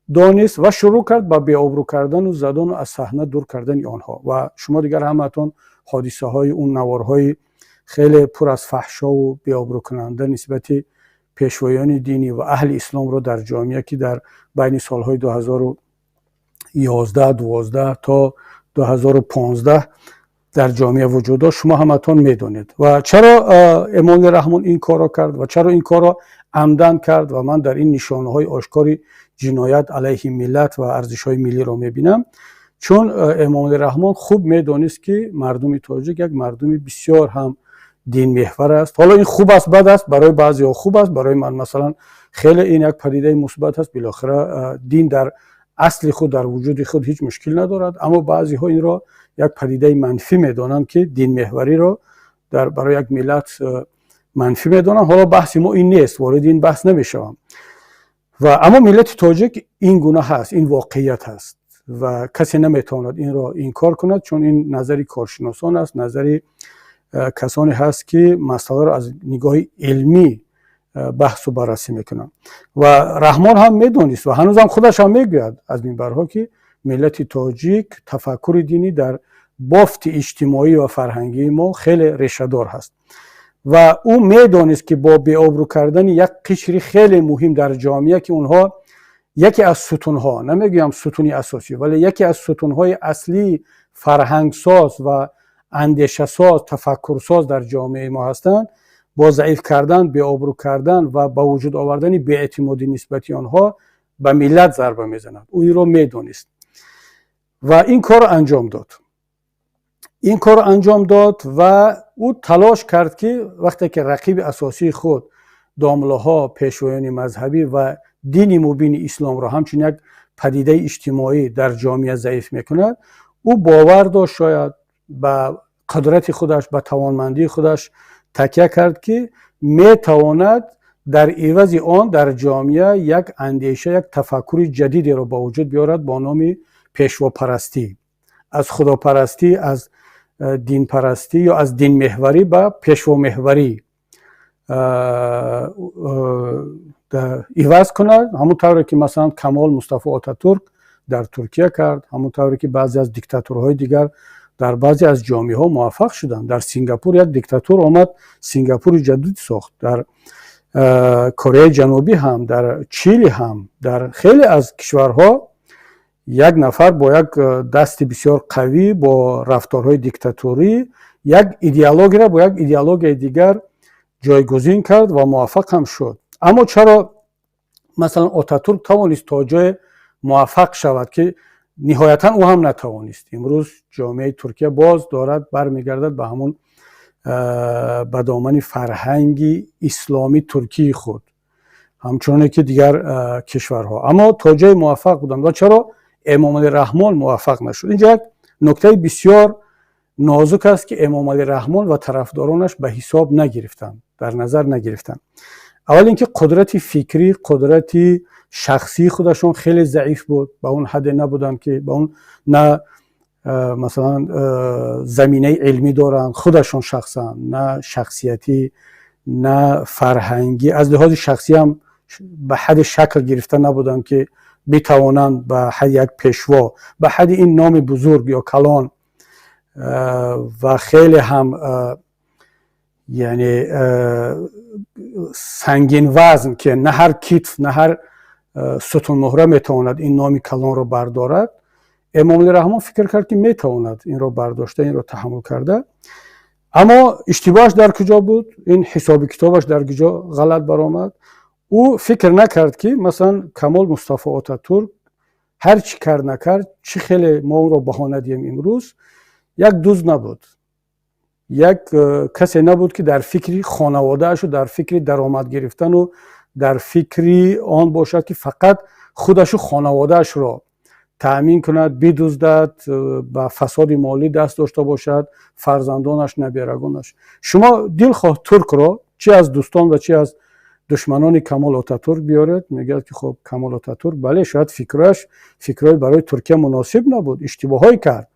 донист ва шурӯъ кард ба беобрӯ кардану задану аз саҳна дур кардани онҳо. Ва шумо дигар ҳамаатон ҳодисаҳои он наворҳои хеле пур аз фаҳшову беобрӯкунанда нисбати пешвоёни динӣ ва аҳли исломро дар ҷомеа, ки дар байни солҳои 2011, 12 то 2015 дар ҷомеа вуҷуд дошт, шумо ҳаматон медонед. Ва чаро Эмомалӣ Раҳмон ин корро кард ва чаро ин корро амдан кард? Ва ман дар ин нишонаҳои ошкори ҷиноят алайҳи миллат ва арзишҳои миллиро мебинам, чун Эмомалӣ Раҳмон хуб медонист, ки мардуми тоҷик як мардуми бисёр ҳам динмеҳвар аст. Ҳоло ин хуб аст, бад аст, барои баъзеҳо хуб аст, барои ман, масалан, хеле ин як падидаи мусбат аст. Билохира дин дар асли худ, дар вуҷуди худ ҳеҷ мушкил надорад, аммо баъзеҳо инро як падидаи манфӣ медонанд, ки динмеҳвариро дар барои як миллат манфӣ медонанд. Ҳоло баҳси мо ин нест, вориди ин баҳс намешавам. Ва аммо миллати тоҷик ин гуна ҳаст, ин воқеият ҳаст ва касе наметавонад инро инкор кунад, чун ин назари коршиносон аст, назари касоне ҳаст, ки масъаларо аз нигоҳи илмӣ баҳсу баррасӣ мекунанд. Ва Раҳмон ҳам медонист ва ҳанӯзам худаш ҳам мегӯяд аз минбарҳо, ки миллати тоҷик, тафаккури динӣ дар бофти иҷтимоӣ ва фарҳангии мо хеле решадор ҳаст. Ва ӯ медонист, ки бо беобрӯ кардани як қишри хеле муҳим дар ҷомеа, ки онҳо яке аз сутунҳо, намегӯям сутуни асосӣ, вале яке аз сутунҳои аслии фарҳангсоз ва андешасоз, тафаккурсоз дар ҷомеаи мо ҳастанд, бо заиф кардан, беобрӯ кардан ва ба вуҷуд овардани беэътимодӣ нисбати онҳо ба миллат зарба мезанад. Ӯ инро медонист ва ин корро анҷом дод. Ин корро анҷом дод ва ӯ талош кард, ки вақте ки рақиби асосии худ, домлаҳо, пешвоёни мазҳабӣ ва дини мубини исломро ҳамчун як падидаи иҷтимоӣ дар ҷомеа заиф мекунад, ӯ бовар дошт, шояд ба қудрати худаш, ба тавонмандии худаш такя кард, ки метавонад дар ивази он дар ҷомеа як андеша, як тафаккури ҷадидеро ба вуҷуд биёрад бо номи пешвопарастӣ, аз худопарастӣ, аз динпарастӣ ё аз динмеҳварӣ ба пешвомеҳварӣ иваз кунад, ҳамон тавре ки, масалан, Камол Мустафо Отатурк дар Туркия кард, ҳамон тавре ки баъзе аз диктаторҳои дигар дар баъзе аз ҷомеаҳо муваффақ шуданд. Дар Сингапур як диктатор омад, Сингапури ҷадид сохт. Дар Кореяи Ҷанубӣ ҳам, дар Чили ҳам, дар хеле аз кишварҳо як нафар бо як дасти бисёр қавӣ, бо рафторҳои диктаторӣ як идеологияро бо як идеологияи дигар ҷойгузин кард ва муваффақ ҳам шуд. Аммо чаро, масалан, Отатурк тавонист то ҷое муваффақ шавад, ки ниҳоятан ӯ ҳам натавонист? Имрӯз ҷомеаи Туркия боз дорад бармегардад ба ҳамон ба домани фарҳанги исломӣ туркии худ, ҳамчуноне ки дигар кишварҳо. Аммо то ҷое муваффақ буданд. Ва чаро Эмомалӣ Раҳмон муваффақ нашуд? Инҷо як нуктаи бисёр нозук аст, ки Эмомалӣ Раҳмон ва тарафдоронаш ба ҳисоб нагирифтанд, дар назар нагирифтанд. Аввал ин ки қудрати фикрӣ, қудрати шахсии худашон хеле заиф буд, ба он ҳадде набуданд, ки ба он на масалан заминаи илмӣ доранд худашон шахсан, на шахсиятӣ, на фарҳангӣ. Аз лиҳози шахсӣ ҳам ба ҳадди шакл гирифта набуданд, ки битавонанд ба ҳадди як пешво, ба ҳадди ин номи бузург ё калон ва хеле ҳам, яъне, сангинвазн, ки на ҳар китф, на ҳар сутунмуҳра метавонад ин номи калонро бардорад. Эмомалӣ Раҳмон фикр кард, ки метавонад инро бардошта, инро таҳаммул карда. Аммо иштибоҳаш дар куҷо буд? Ин ҳисоби китобаш дар куҷо ғалат баромад? Ӯ фикр накард, ки масалан Камол Мустафо Отатурк ҳар чӣ кард накард, чӣ хеле мо ӯро баҳона диҳем имрӯз, як дузд набуд, як касе набуд, ки дар фикри хонаводаашу дар фикри даромад гирифтану дар фикри он бошад, ки фақат худашу хонаводаашро таъмин кунад, бидуздад, ба фасоди молӣ даст дошта бошад, фарзандонаш, наберагонаш. Шумо дилхоҳ туркро, чи аз дӯстон ва чи аз душманони Камол Отатурк биёред, мегӯяд, ки хоб, Камол Отатурк, бале, шояд фикраш фикрҳои барои Туркия муносиб набуд, иштибоҳҳое кард,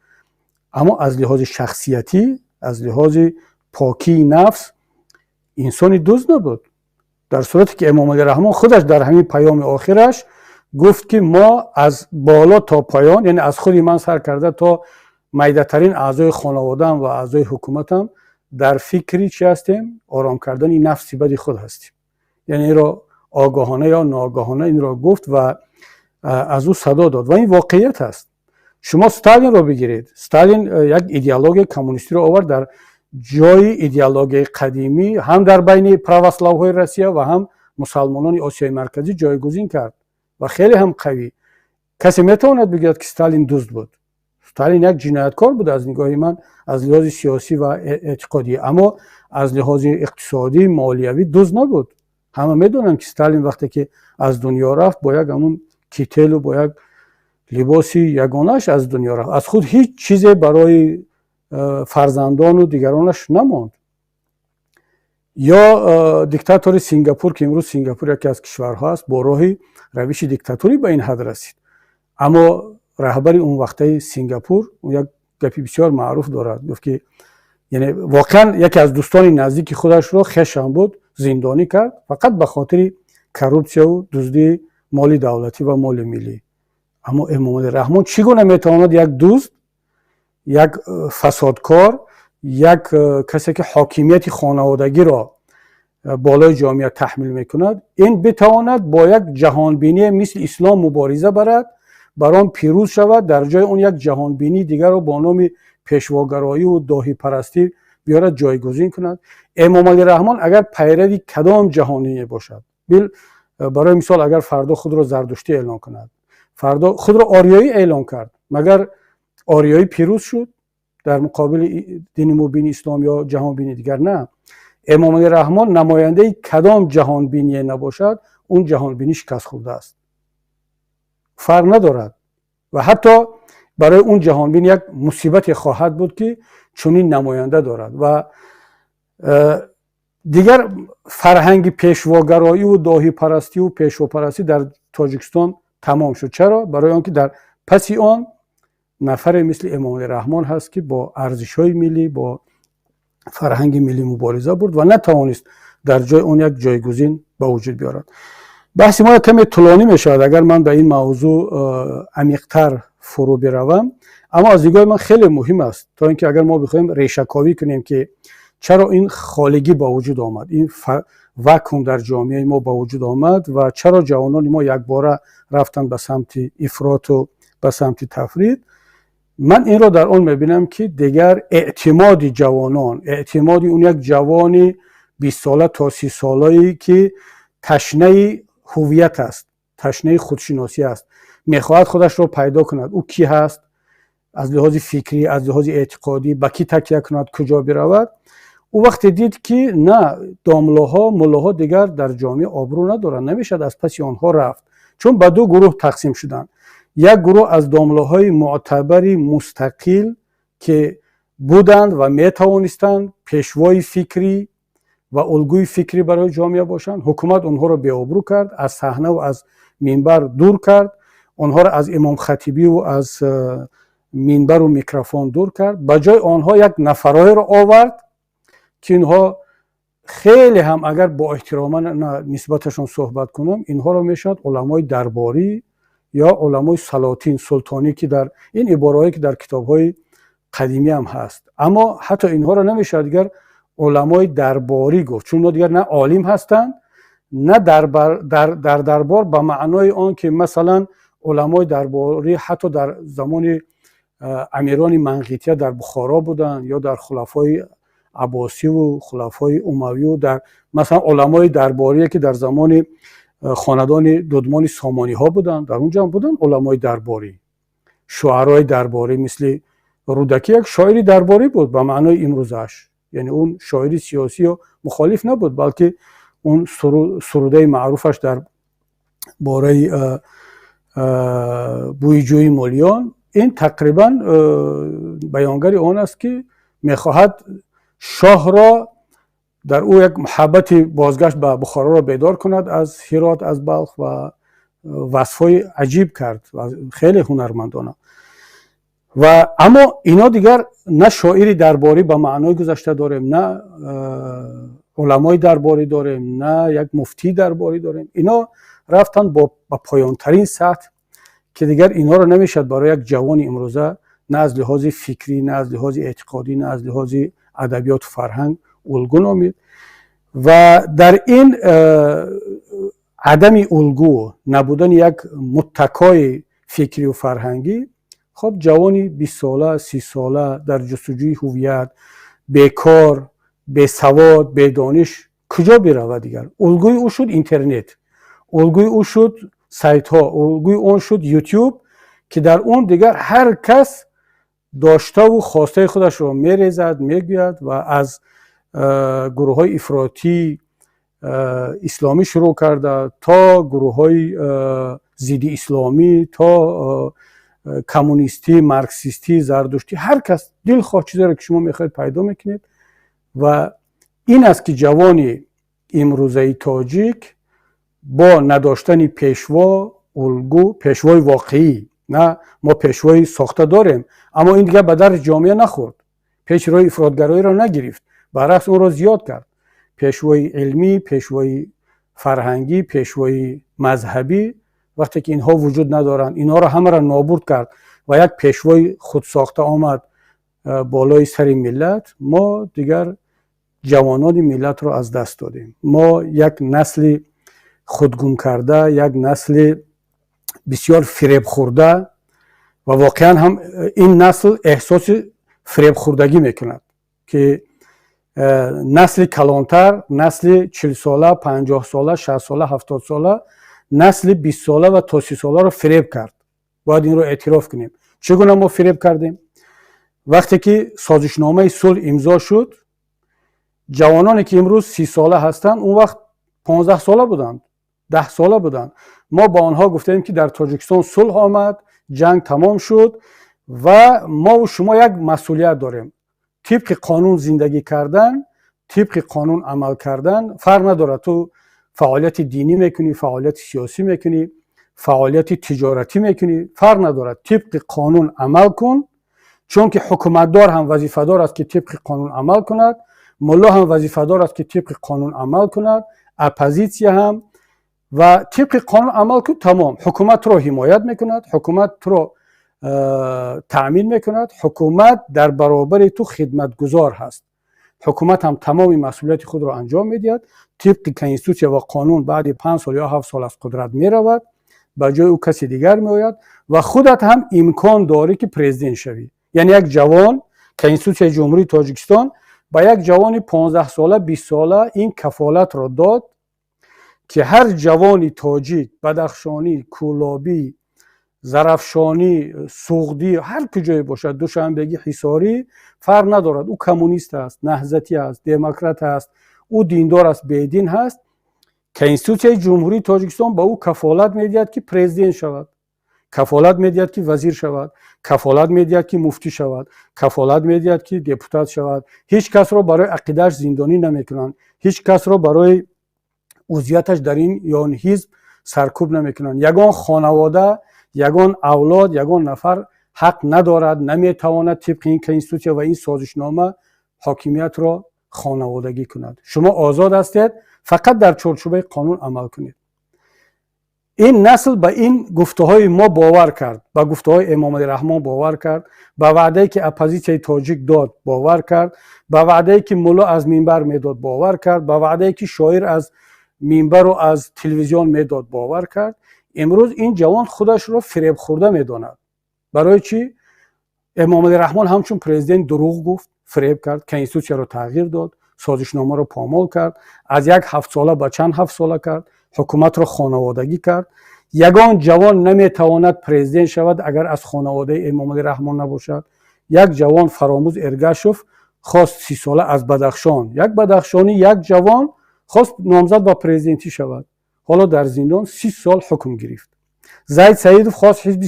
аммо аз лиҳози шахсиятӣ, аз лиҳози покии нафс инсони дузд набуд. Дар сурате ки Эмомалӣ Раҳмон худаш дар ҳамин паёми охираш гуфт, ки мо аз боло то поён, яъне аз худи ман сар карда то майдатарин аъзои хонаводаам ва аъзои ҳукуматам, дар фикри чӣ ҳастем? Ором кардани нафси бади худ ҳастем. Яъне инро огоҳона ё ноогоҳона инро гуфт ва аз ӯ садо дод ва ин воқеият аст. Шумо Сталинро бигиред. Сталин як идеологияи коммунистиро овард дар ҷои идеологияи қадимӣ, ҳам дар байни православҳои Россия ва ҳам мусалмонони Осиёи Марказӣ ҷойгузин кард ва хеле ҳам қавӣ. Касе метавонад бигӯяд, ки Сталин дузд буд? Сталин як ҷинояткор буд, аз нигоҳи ман, аз лиҳози сиёсӣ ва эътиқодӣ, аммо аз лиҳози иқтисодӣ, молиявӣ дузд набуд. Ҳама медонанд, ки Сталин вақте ки аз дунё рафт, бо як ҳамун кителу бо як либоси ягонааш аз дунё рафт. Аз худ ҳеҷ чизе барои фарзандону дигаронаш намонд. Ё диктатори Сингапур, ки имрӯз Сингапур яке аз кишварҳо аст, бо роҳи равиши диктатурӣ ба ин ҳад расид. Аммо раҳбари он вақтаи Сингапур як гапи бисёр маъруф дорад. Гуфт, ки, яъне, воқеан яке аз дӯстони наздики худашро, хешам буд, зиндонӣ кард фақат ба хотири коррупсияву дуздии моли давлатӣ ва моли миллӣ. Аммо Эмомалӣ Раҳмон чӣ гуна метавонад як дузд, як фасодкор, як касе ки ҳокимияти хонаводагиро болои ҷомеа таҳмил мекунад, ин битавонад бо як ҷаҳонбиние мисли ислом мубориза барад, бар он пирӯз шавад, дар ҷои он як ҷаҳонбинии дигарро бо номи пешвогароиву доҳипарастӣ биёрад, ҷойгузин кунад? Эмомалӣ Раҳмон агар пайрави кадом ҷаҳоние бошад, бил барои мисол, агар фардо худро зардуштӣ эълон кунад, фардо худро ориёӣ эълон кард, магар ориёӣ пирӯз шуд дар муқобили дини мубини ислом ё ҷаҳонбини дигар? На. Эмомалӣ Раҳмон намояндаи кадом ҷаҳонбиние набошад, он ҷаҳонбинӣ шикаст хӯрдааст, фарқ надорад ва ҳатто барои он ҷаҳонбин як мусибате хоҳад буд, ки чунин намоянда дорад. Ва дигар фарҳанги пешвогароиву доҳипарастиву пешвопарастӣ дар Тоҷикистон тамом шуд. Чаро? Барои он ки дар паси он нафаре мисли Эмомалӣ Раҳмон ҳаст, ки бо арзишҳои миллӣ, бо фарҳанги миллӣ мубориза бурд ва натавонист дар ҷои он як ҷойгузин ба вуҷуд биёрад. Баҳси мо як каме тӯлонӣ мешавад, агар ман ба ин мавзӯъ амиқтар фурӯ биравам, аммо аз нигоҳи ман хеле муҳим аст, то ин ки агар мо бихоҳем решаковӣ кунем, ки чаро ин холигӣ ба вуҷуд омад, ин Вакуум дар ҷомеаи мо ба вуҷуд омад ва чаро ҷавонони мо якбора рафтанд ба самти ифроту ба самти тафрит? Ман инро дар он мебинам, ки дигар эътимоди ҷавонон, эътимоди он як ҷавони 20сола то 30солае, ки ташнаи ҳуввият аст, ташнаи худшиносӣ аст, мехоҳад худашро пайдо кунад, ӯ кӣ ҳаст аз лиҳози фикрӣ, аз лиҳози эътиқодӣ, ба кӣ такя кунад, куҷо биравад. Ӯ вақте дид, ки на домлоҳо, муллоҳо дигар дар ҷомеа обрӯ надоранд, намешавад аз паси онҳо рафт, чун ба ду гурӯҳ тақсим шуданд. Як гурӯҳ аз домлоҳои мӯътабари мустақил, ки буданд ва метавонистанд пешвои фикрӣ ва улгӯи фикрӣ барои ҷомеа бошанд, ҳукумат онҳоро беобрӯ кард, аз саҳнаву аз минбар дур кард, онҳоро аз имомхатибиву аз минбару микрофон дур кард. Ба ҷои онҳо як нафарҳоеро овард, ки инҳо хеле ҳам, агар бо эҳтиромона нисбаташон суҳбат кунам, инҳоро мешавад уламои дарборӣ ё уламои салотин, султонӣ, ки дар ин ибораҳое, ки дар китобҳои қадимӣ ҳам ҳаст. Аммо ҳатто инҳоро намешавад дигар уламои дарборӣ гуфт, чун инҳо дигар на олим ҳастанд, на дар дарбор, ба маънои он ки масалан уламои дарборӣ ҳатто дар замони амирони Манғития дар Бухоро буданд ё дар хулафои Аббосиву хулафои Умавию дар масалан уламои дарборие, ки дар замони хонадони дудмони Сомониҳо буданд, дар он ҷо ҳам буданд уламои дарборӣ, шуарои дарборӣ, мисли Рӯдакӣ як шоири дарборӣ буд ба маънои имрӯзааш, яъне он шоири сиёсӣ ё мухолиф набуд, балки он сурудаи маъруфаш дар бораи бӯйҷӯи мулён, ин тақрибан баёнгари он аст, ки мехоҳад шоҳро дар ӯ як муҳаббати бозгашт ба Бухороро бедор кунад аз Ҳирот, аз Балх, ва васфҳои аҷиб кард, хеле ҳунармандона. Ва аммо ино дигар на шоири дарборӣ ба маънои гузашта дорем, на уламои дарборӣ дорем, на як муфтии дарборӣ дорем. Ино рафтанд ба поёнтарин сатҳ, ки дигар инҳоро намешавад барои як ҷавони имрӯза на аз лиҳози фикрӣ, на аз лиҳози эътиқодӣ, на аз лиҳози адабиёту фарҳанг улгӯ номид. Ва дар ин адами улгӯ, набудани як муттакои фикрию фарҳангӣ, хоб, ҷавони 20сола, 30сола дар ҷустуҷӯи ҳуввият, бекор, бесавод, бедониш куҷо биравад дигар? Улгӯи ӯ шуд интернет, улгӯи ӯ шуд сайтҳо, улгӯи он шуд Ютюб, ки дар он дигар ҳар кас доштаву хостаи худашро мерезад, мегӯяд ва аз гурӯҳҳои ифротии исломӣ шурӯъ карда то гурӯҳҳои зидди исломӣ, то коммунистӣ, марксистӣ, зардуштӣ, ҳар кас дилхоҳ чизеро, ки шумо мехоҳед, пайдо мекунед. Ва ин аст, ки ҷавони имрӯзаи тоҷик бо надоштани пешво, улгӯ, пешвои воқеӣ, на мо пешвои сохта дорем, аммо ин дигар ба дарди ҷомеа нахӯрд, пеши роҳи ифротгароиро нагирифт, баръакс, онро зиёд кард. Пешвои илмӣ, пешвои фарҳангӣ, пешвои мазҳабӣ, вақте ки инҳо вуҷуд надоранд, инҳоро ҳамаро нобуд кард ва як пешвои худсохта омад болои сари миллат, мо дигар ҷавонони миллатро аз даст додем. Мо як насли худгумкарда, як насли бисёр фиребхӯрда, ва воқеан ҳам ин насл эҳсоси фиребхӯрдагӣ мекунад, ки насли калонтар, насли 40сола, 50сола, 60сола, 70сола насли 20сола ва то 30соларо фиреб кард. Бояд инро эътироф кунем. Чӣ гуна мо фиреб кардем? Вақте ки созишномаи сулҳ имзо шуд, ҷавононе, ки имрӯз 30сола ҳастанд, он вақт 15сола буданд, 10сола буданд. Мо ба онҳо гуфтем, ки дар Тоҷикистон сулҳ омад, ҷанг тамом шуд ва мову шумо як масъулият дорем: тибқи қонун зиндагӣ кардан, тибқи қонун амал кардан. Фарқ надорад, ту фаъолияти динӣ мекунӣ, фаъолияти сиёсӣ мекунӣ, фаъолияти тиҷоратӣ мекунӣ, фарқ надорад, тибқи қонун амал кун, чунки ҳукуматдор ҳам вазифадор аст, ки тибқи қонун амал кунад, мулло ҳам вазифадор аст, ки тибқи қонун амал кунад, оппозитсия ҳам. Ва тибқи қонун амал кун, тамом. Ҳукумат туро ҳимоят мекунад, ҳукумат туро таъмин мекунад, ҳукумат дар баробари ту хидматгузор ҳаст. Ҳукумат ҳам тамоми масъулияти худро анҷом медиҳад. Тибқи конститутсия ва қонун баъди 5 сол ё 7 сол аз қудрат меравад, ба ҷои ӯ каси дигар меояд ва худат ҳам имкон дорӣ, ки президент шавӣ. Яъне як ҷавон, Конститутсияи Ҷумҳурии Тоҷикистон ба як ҷавони 15-сола, 20-сола ин кафолатро дод, ки ҳар ҷавони тоҷик, бадахшонӣ, кӯлобӣ, зарафшонӣ, суғдӣ, ҳар куҷое бошад, душанбегӣ, ҳисорӣ, фарқ надорад, ӯ коммунист аст, наҳзатӣ аст, демократ аст, ӯ диндор аст, бедин ҳаст, Конститутсияи Ҷумҳурии Тоҷикистон ба ӯ кафолат медиҳад, ки президент шавад, кафолат медиҳад, ки вазир шавад, кафолат медиҳад, ки муфтӣ шавад, кафолат медиҳад, ки депутат шавад. Ҳеҷ касро барои ақидааш зиндонӣ намекунанд, ҳеҷ касро барои узвияташ дар ин ё он ҳизб саркӯб намекунанд. Ягон хонавода, ягон авлод, ягон нафар ҳақ надорад, наметавонад тибқи ин конститутсия ва ин созишнома ҳокимиятро хонаводагӣ кунад. Шумо озод ҳастед, фақат дар чорчӯбаи қонун амал кунед. Ин насл ба ин гуфтаҳои мо бовар кард, ба гуфтаҳои Эмомалӣ Раҳмон бовар кард, ба ваъдае, ки оппозитсияи тоҷик дод, бовар кард, ба ваъдае, ки мулло аз минбар медод, бовар кард, ба ваъдае, ки шоир аз минбару аз телевизион медод, бовар кард. Имрӯз ин ҷавон худашро фиребхӯрда медонад. Барои чӣ? Эмомалӣ Раҳмон ҳамчун президент дурӯғ гуфт, фиреб кард, конститутсияро тағйир дод, созишномаро помол кард, аз як ҳафтсола ба чанд ҳафтсола кард, ҳукуматро хонаводагӣ кард. Ягон ҷавон наметавонад президент шавад, агар аз хонаводаи Эмомалӣ Раҳмон набошад. Як ҷавон, Фаромуз Эргашев, хост, 30-сола, аз Бадахшон, як бадахшонӣ, як ҷавон хост номзад ба президентӣ шавад, ҳоло дар зиндон 30 сол ҳукм гирифт. Зайд Саидов хост ҳизби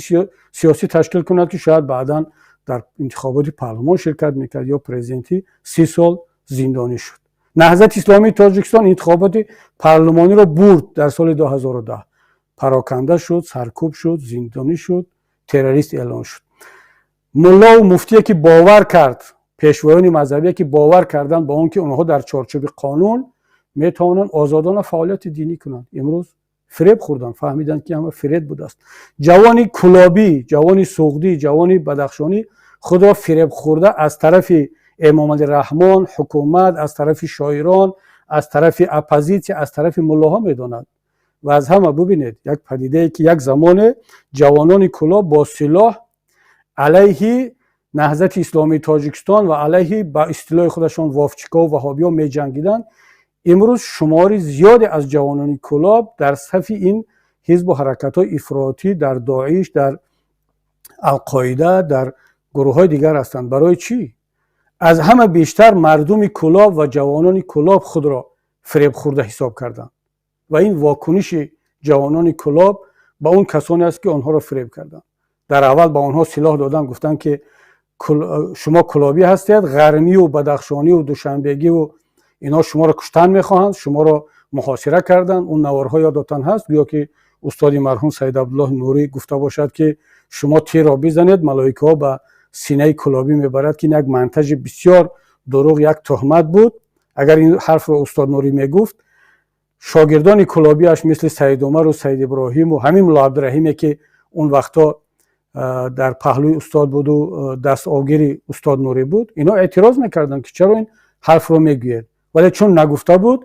сиёсӣ ташкил кунад, ки шояд баъдан дар интихоботи парлумон ширкат мекард ё президентӣ, 30 сол зиндонӣ шуд. Наҳзати Исломии Тоҷикистон интихоботи парлумониро бурд дар соли 2010, пароканда шуд, саркӯб шуд, зиндонӣ шуд, террорист эълон шуд. Муллову муфтие, ки бовар кард, пешвоёни мазҳабие, ки бовар карданд ба он, ки онҳо дар чорчӯби қонун метавонанд озодона фаъолияти динӣ кунанд, имрӯз фиреб хӯрданд, фаҳмиданд, ки ҳама фиреб будааст. Ҷавони кулобӣ, ҷавони суғдӣ, ҷавони бадахшонӣ худро фиребхӯрда аз тарафи Эмомалӣ Раҳмон, ҳукумат, аз тарафи шоирон, аз тарафи оппозитсия, аз тарафи муллоҳо медонад. Ва аз ҳама бубинед, як падидае, ки як замоне ҷавонони Кулоб бо силоҳ алайҳи Наҳзати Исломии Тоҷикистон ва алайҳи, ба истилоҳи худашон, вовчикову ваҳобиҳо меҷангиданд, имрӯз шумори зиёде аз ҷавонони Кулоб дар сафи ин ҳизбу ҳаракатҳои ифротӣ, дар Доиш, дар Алқоида, дар гурӯҳҳои дигар ҳастанд. Барои чӣ? Аз ҳама бештар мардуми Кулоб ва ҷавонони Кулоб худро фиребхӯрда ҳисоб карданд ва ин вокуниши ҷавонони Кулоб ба он касоне аст, ки онҳоро фиреб карданд. Дар аввал ба онҳо силоҳ доданд, гуфтанд, ки шумо кулобӣ ҳастед, ғармию бадахшонию душанбегиву инҳо шуморо куштан мехоҳанд, шуморо муҳосира карданд. Он наворҳо ёдотан ҳаст, гӯё ки устоди марҳум Саид Абдуллоҳ Нурӣ гуфта бошад, ки шумо тирро бизанед, малоикаҳо ба синаи кулобӣ мебарад, ки ин як монтажи бисёр дурӯғ, як туҳмат буд. Агар ин ҳарфро устод Нурӣ мегуфт, шогирдони кулобиаш, мисли Саид Умару Саид Иброҳиму ҳамин мулло Абдураҳиме, ки он вақтҳо дар паҳлӯи устод буду дастогири устод Нурӣ буд, ино эътироз мекарданд, ки чаро ин ҳарфро мегӯед. Вале чун нагуфта буд,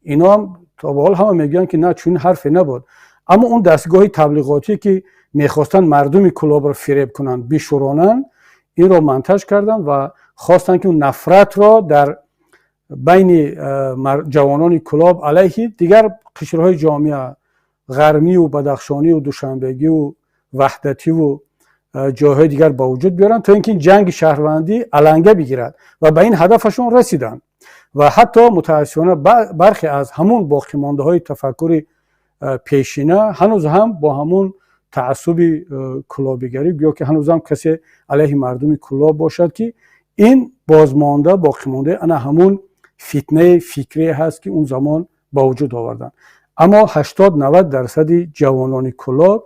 иноам то ба ҳол ҳама мегӯянд, ки на, чунин ҳарфе набуд. Аммо он дастгоҳи таблиғотӣ, ки мехостанд мардуми Кулобро фиреб кунанд, бишӯронанд, инро монтаж карданд ва хостанд, ки он нафратро дар байни ҷавонони Кулоб алайҳи дигар қишрҳои ҷомеа, ғармию бадахшонию душанбегиву ваҳдативу ҷойҳои дигар ба вуҷуд биёранд, то ин ки ҷанги шаҳрвандӣ аланга бигирад. Ва ба ин ҳадафашон расиданд. Ва ҳатто, мутаассифона, бархе аз ҳамун боқимондаҳои тафаккури пешина ҳанӯз ҳам бо ҳамун таассуби кулобигарӣ, гӯё ки ҳанӯзам касе алайҳи мардуми Кулоб бошад, ки ин бозмонда, боқимондаи ана ҳамун фитнаи фикрие ҳаст, ки он замон ба вуҷуд оварданд. Аммо 80-90 дарсади ҷавонони Кулоб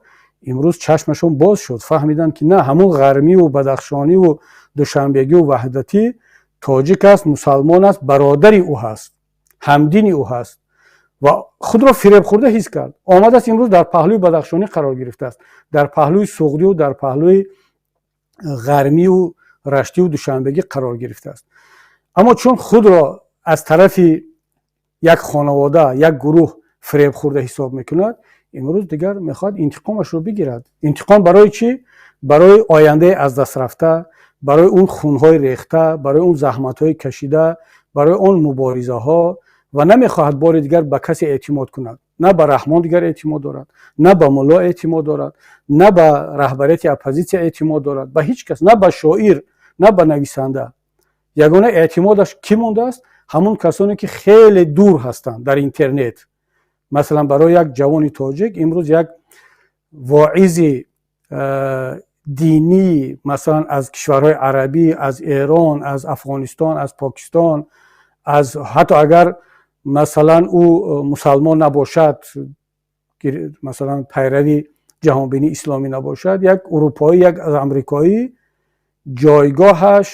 имрӯз чашмашон боз шуд, фаҳмиданд, ки на, ҳамун ғармиву бадахшониву душанбегиву ваҳдатӣ тоҷик аст, мусалмон аст, бародари ӯ ҳаст, ҳамдини ӯ ҳаст ва худро фиребхӯрда ҳис кард. Омадааст, имрӯз дар паҳлӯи бадахшонӣ қарор гирифтааст, дар паҳлӯи суғдиву дар паҳлӯи ғармиву раштиву душанбегӣ қарор гирифтааст. Аммо чун худро аз тарафи як хонавода, як гурӯҳ фиреб хӯрда ҳисоб мекунад, имрӯз дигар мехоҳад интиқомашро бигирад. Интиқом барои чӣ? Барои ояндаи аз даст рафта, барои он хунҳои рехта, барои он заҳматҳои кашида, барои он муборизаҳо. Ва намехоҳад бори дигар ба касе эътимод кунад. На ба Раҳмон дигар эътимод дорад, на ба мулло эътимод дорад, на ба раҳбарияти оппозитсия эътимод дорад, ба ҳеҷ кас, на ба шоир, на ба нависанда. Ягона эътимодаш кӣ мондааст? Ҳамон касоне, ки хеле дур ҳастанд, дар интернет. Масалан, барои як ҷавони тоҷик имрӯз як воизи динӣ, масалан, аз кишварҳои арабӣ, аз Эрон, аз Афғонистон, аз Покистон, аз ҳатто агар, масалан, ӯ мусалмон набошад, масалан, пайрави ҷаҳонбинии исломӣ набошад, як урупоӣ, як аз амрикоӣ ҷойгоҳаш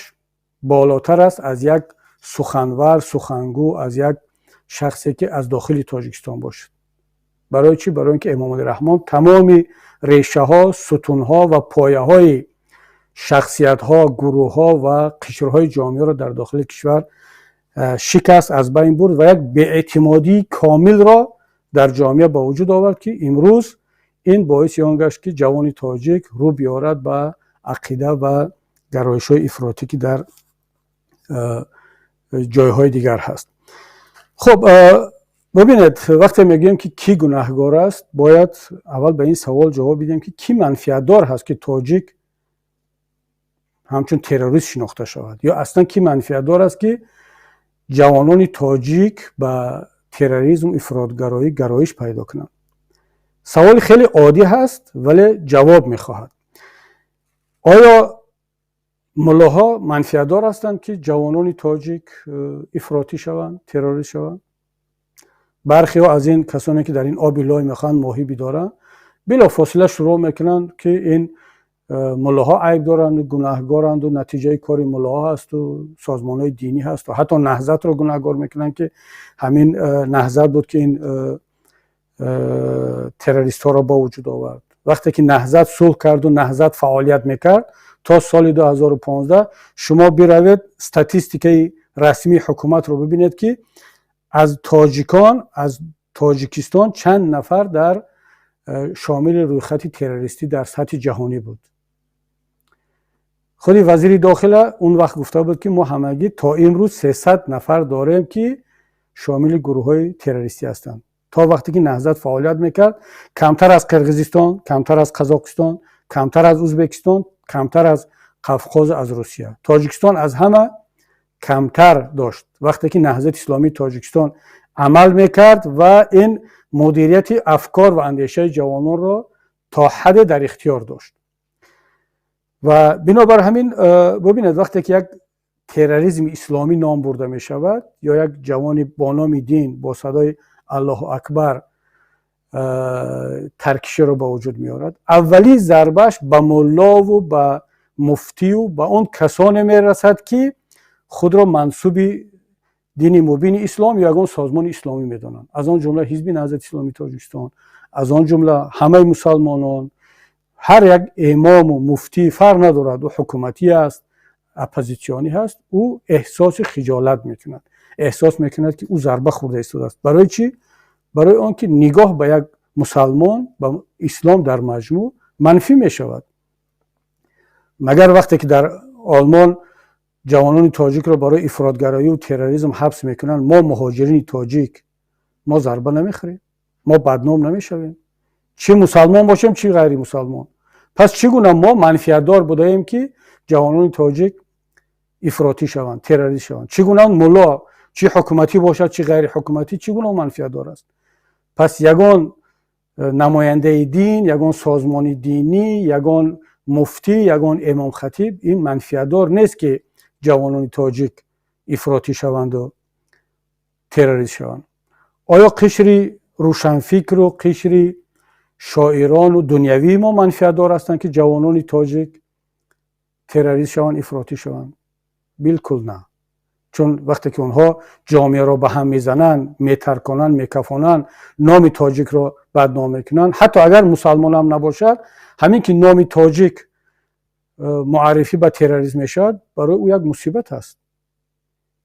болотар аст аз як суханвар, сухангӯ, аз як шахсе, ки аз дохили Тоҷикистон бошад. Барои чӣ? Барои ин ки Эмомалӣ Раҳмон тамоми решаҳо, сутунҳо ва пояҳои шахсиятҳо, гурӯҳҳо ва қишрҳои ҷомеаро дар дохили кишвар шикаст, аз байн бурд ва як беэътимодии комилро дар ҷомеа ба вуҷуд овард, ки имрӯз ин боиси он гашт, ки ҷавони тоҷик рӯ биёрад ба ақида ва гароишҳои ифротӣ, ки дар ҷойҳои дигар ҳаст. Хуб, бибинед, вақте мегӯем, ки кӣ гунаҳгор аст, бояд аввал ба ин савол ҷавоб бидиҳем, ки кӣ манфиатдор ҳаст, ки тоҷик ҳамчун террорист шинохта шавад, ё аслан кӣ манфиатдор аст, ки ҷавонони тоҷик ба терроризму ифротгароӣ гароиш пайдо кунанд. Саволи хеле оддӣ ҳаст, вале ҷавоб мехоҳад. Оё муллоҳо манфиатдор ҳастанд, ки ҷавонони тоҷик ифротӣ шаванд, террорист шаванд? Бархеҳо аз ин касоне, ки дар ин оби лой мехоҳанд моҳӣ бидоранд, билофосила шурӯъ мекунанд, ки ин муллоҳо айб доранду гунаҳгоранду натиҷаи кори муллоҳо ҳасту созмонҳои динӣ ҳасту ҳатто Наҳзатро гунаҳгор мекунанд, ки ҳамин Наҳзат буд, ки ин террористҳоро ба вуҷуд овард. Вақте ки Наҳзат сулҳ карду Наҳзат фаъолият мекард то соли 2015, шумо биравед, статистикаи расмии ҳукуматро бибинед, ки аз тоҷикон, аз Тоҷикистон чанд нафар дар шомили рӯйхати террористӣ дар сатҳи ҷаҳонӣ буд. Худи вазири дохила он вақт гуфта буд, ки мо ҳамагӣ то имрӯз 300 нафар дорем, ки шомили гурӯҳҳои террористӣ ҳастанд. То вақте ки Наҳзат фаъолият мекард, камтар аз Қирғизистон, камтар аз Қазоқистон, камтар аз Ӯзбекистон, камтар аз Қавқозу аз Русия, Тоҷикистон аз ҳама камтар дошт, вақте ки Наҳзати Исломии Тоҷикистон амал мекард ва ин мудирияти афкор ва андешаи ҷавононро то ҳадде дар ихтиёр дошт. Ва бинобар ҳамин, бубинед, вақте ки як терроризми исломӣ ном бурда мешавад ё як ҷавони бо номи дин, бо садои «Аллоҳу акбар» таркиширо ба вуҷуд меорад, аввалин зарбааш ба муллову ба муфтию ба он касоне мерасад, ки худро мансуби дини мубини ислом ё ягон созмони исломӣ медонанд, аз он ҷумла Ҳизби Наҳзати Исломии Тоҷикистон, аз он ҷумла ҳамаи мусалмонон. Ҳар як имому муфтӣ, фарқ надорад, ӯ ҳукуматӣ аст, оппозитсионӣ ҳаст, ӯ эҳсоси хиҷолат мекунад, эҳсос мекунад, ки ӯ зарба хӯрда истодааст. Барои чӣ? Барои он ки нигоҳ ба як мусалмон, ба ислом дар маҷмӯъ манфӣ мешавад. Магар вақте ки дар Олмон ҷавонони тоҷикро барои ифротгароию терроризм ҳабс мекунанд, мо, муҳоҷирини тоҷик, мо зарба намехӯрем? Мо бадном намешавем, чӣ мусалмон бошем, чӣ ғайримусалмон? Пас чӣ гуна мо манфиатдор будаем, ки ҷавонони тоҷик ифротӣ шаванд, террорист шаванд? Чӣ гуна мулло, чӣ ҳукуматӣ бошад, чӣ ғайриҳукуматӣ, чӣ гуна манфиатдор аст? Пас ягон намояндаи дин, ягон созмони динӣ, ягон муфтӣ, ягон имомхатиб ин манфиатдор нест, ки ҷавонони тоҷик ифротӣ шаванду террорист шаванд. Оё қишри рӯшанфикру қишри шоирону дунявии мо манфиатдор ҳастанд, ки ҷавонони тоҷик террорист шаванд, ифротӣ шаванд? Билкул на. Чун вақте ки онҳо ҷомеаро ба ҳам мезананд, метарконанд, мекафонанд, номи тоҷикро бадном мекунанд, ҳатто агар мусалмонам набошад, ҳамин ки номи тоҷик муаррифӣ ба терроризм мешавад, барои ӯ як мусибат аст.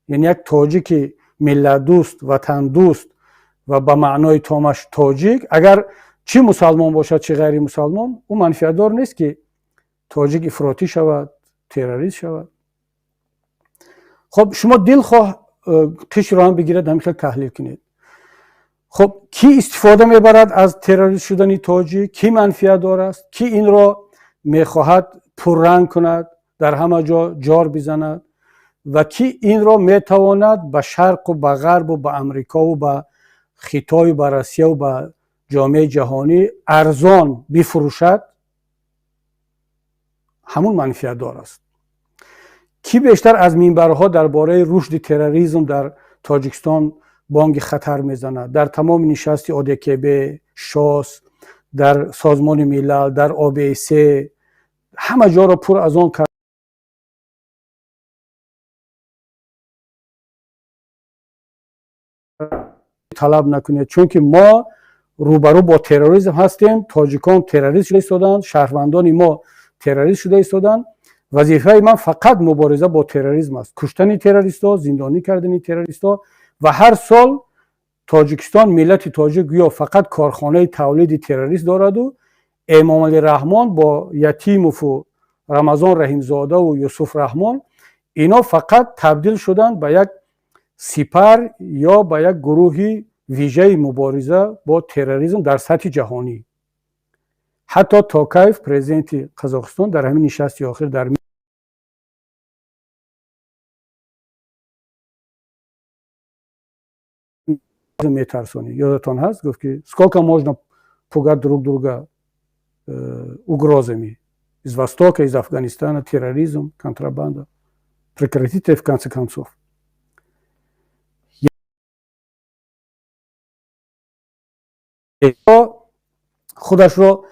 Яъне як тоҷики миллатдӯст, ватандӯст ва ба маънои томаш тоҷик, агар чӣ мусалмон бошад, чӣ ғайри мусалмон, ӯ манфиатдор нест, ки тоҷик ифротӣ шавад, террорист шавад. Хоб, шумо дилхоҳ қишрро ҳам бигирад, ҳамин хел таҳлил кунед. Хоб, кӣ истифода мебарад аз террорист шудани тоҷик, кӣ манфиатдор аст, кӣ инро мехоҳад пурранг кунад, дар ҳама ҷо ҷор бизанад ва кӣ инро метавонад ба шарқу ба ғарбу ба Амрикову ба Хитою ба Россияву ба ҷомеаи ҷаҳонӣ арзон бифурӯшад, ҳамун манфиатдор аст. Кӣ бештар аз минбарҳо дар бораи рушди терроризм дар Тоҷикистон бонги хатар мезанад, дар тамоми нишасти ОДКБ, ШОС, дар Созмони Милал, дар ОБС, ҳама ҷоро пур аз он талаб накунед, чунки мо рӯбарӯ бо терроризм ҳастем. Тоҷикон террорист шуда истоданд, шаҳрвандони мо террорист шуда истоданд. Вазифаи ман фақат мубориза бо терроризм аст, куштани террористҳо, зиндонӣ кардани террористҳо. Ва ҳар сол Тоҷикистон, миллати тоҷик гӯё фақат корхонаи тавлиди террорист дораду Эмомалӣ Раҳмон бо Ятимову Рамазон Раҳимзодаву Юсуф Раҳмон, ино фақат табдил шуданд ба як сипар ё ба як гурӯҳи вижаи мубориза бо терроризм дар сатҳи ҷаҳонӣ. Ҳатто Токаев, президенти Қазоқистон, дар ҳамин нишасти охир дар метарсонӣ, ёдатон ҳаст, гуфт ки сколько можно пугать друг друга угрозами из востока, из Афганистана, терроризм, контрабанда, прекратите в конце концов. Худашро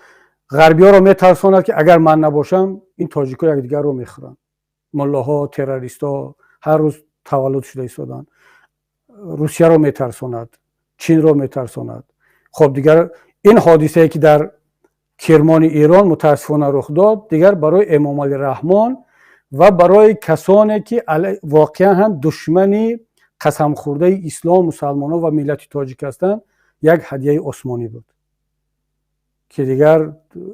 ғарбиёро метарсонад, ки агар ман набошам, ин тоҷикҳо якдигарро мехӯранд, муллоҳо, террористҳо ҳар рӯз таваллуд шуда истоданд. Русияро метарсонад, Чинро метарсонад. Хоб, дигар ин ҳодисае, ки дар Кирмони Эрон мутаассифона рух дод, дигар барои Эмомалӣ Раҳмон ва барои касоне, ки воқеан ҳам душмани қасамхӯрдаи ислом, мусалмонон ва миллати тоҷик ҳастанд, як ҳадияи осмонӣ буд, ки дигар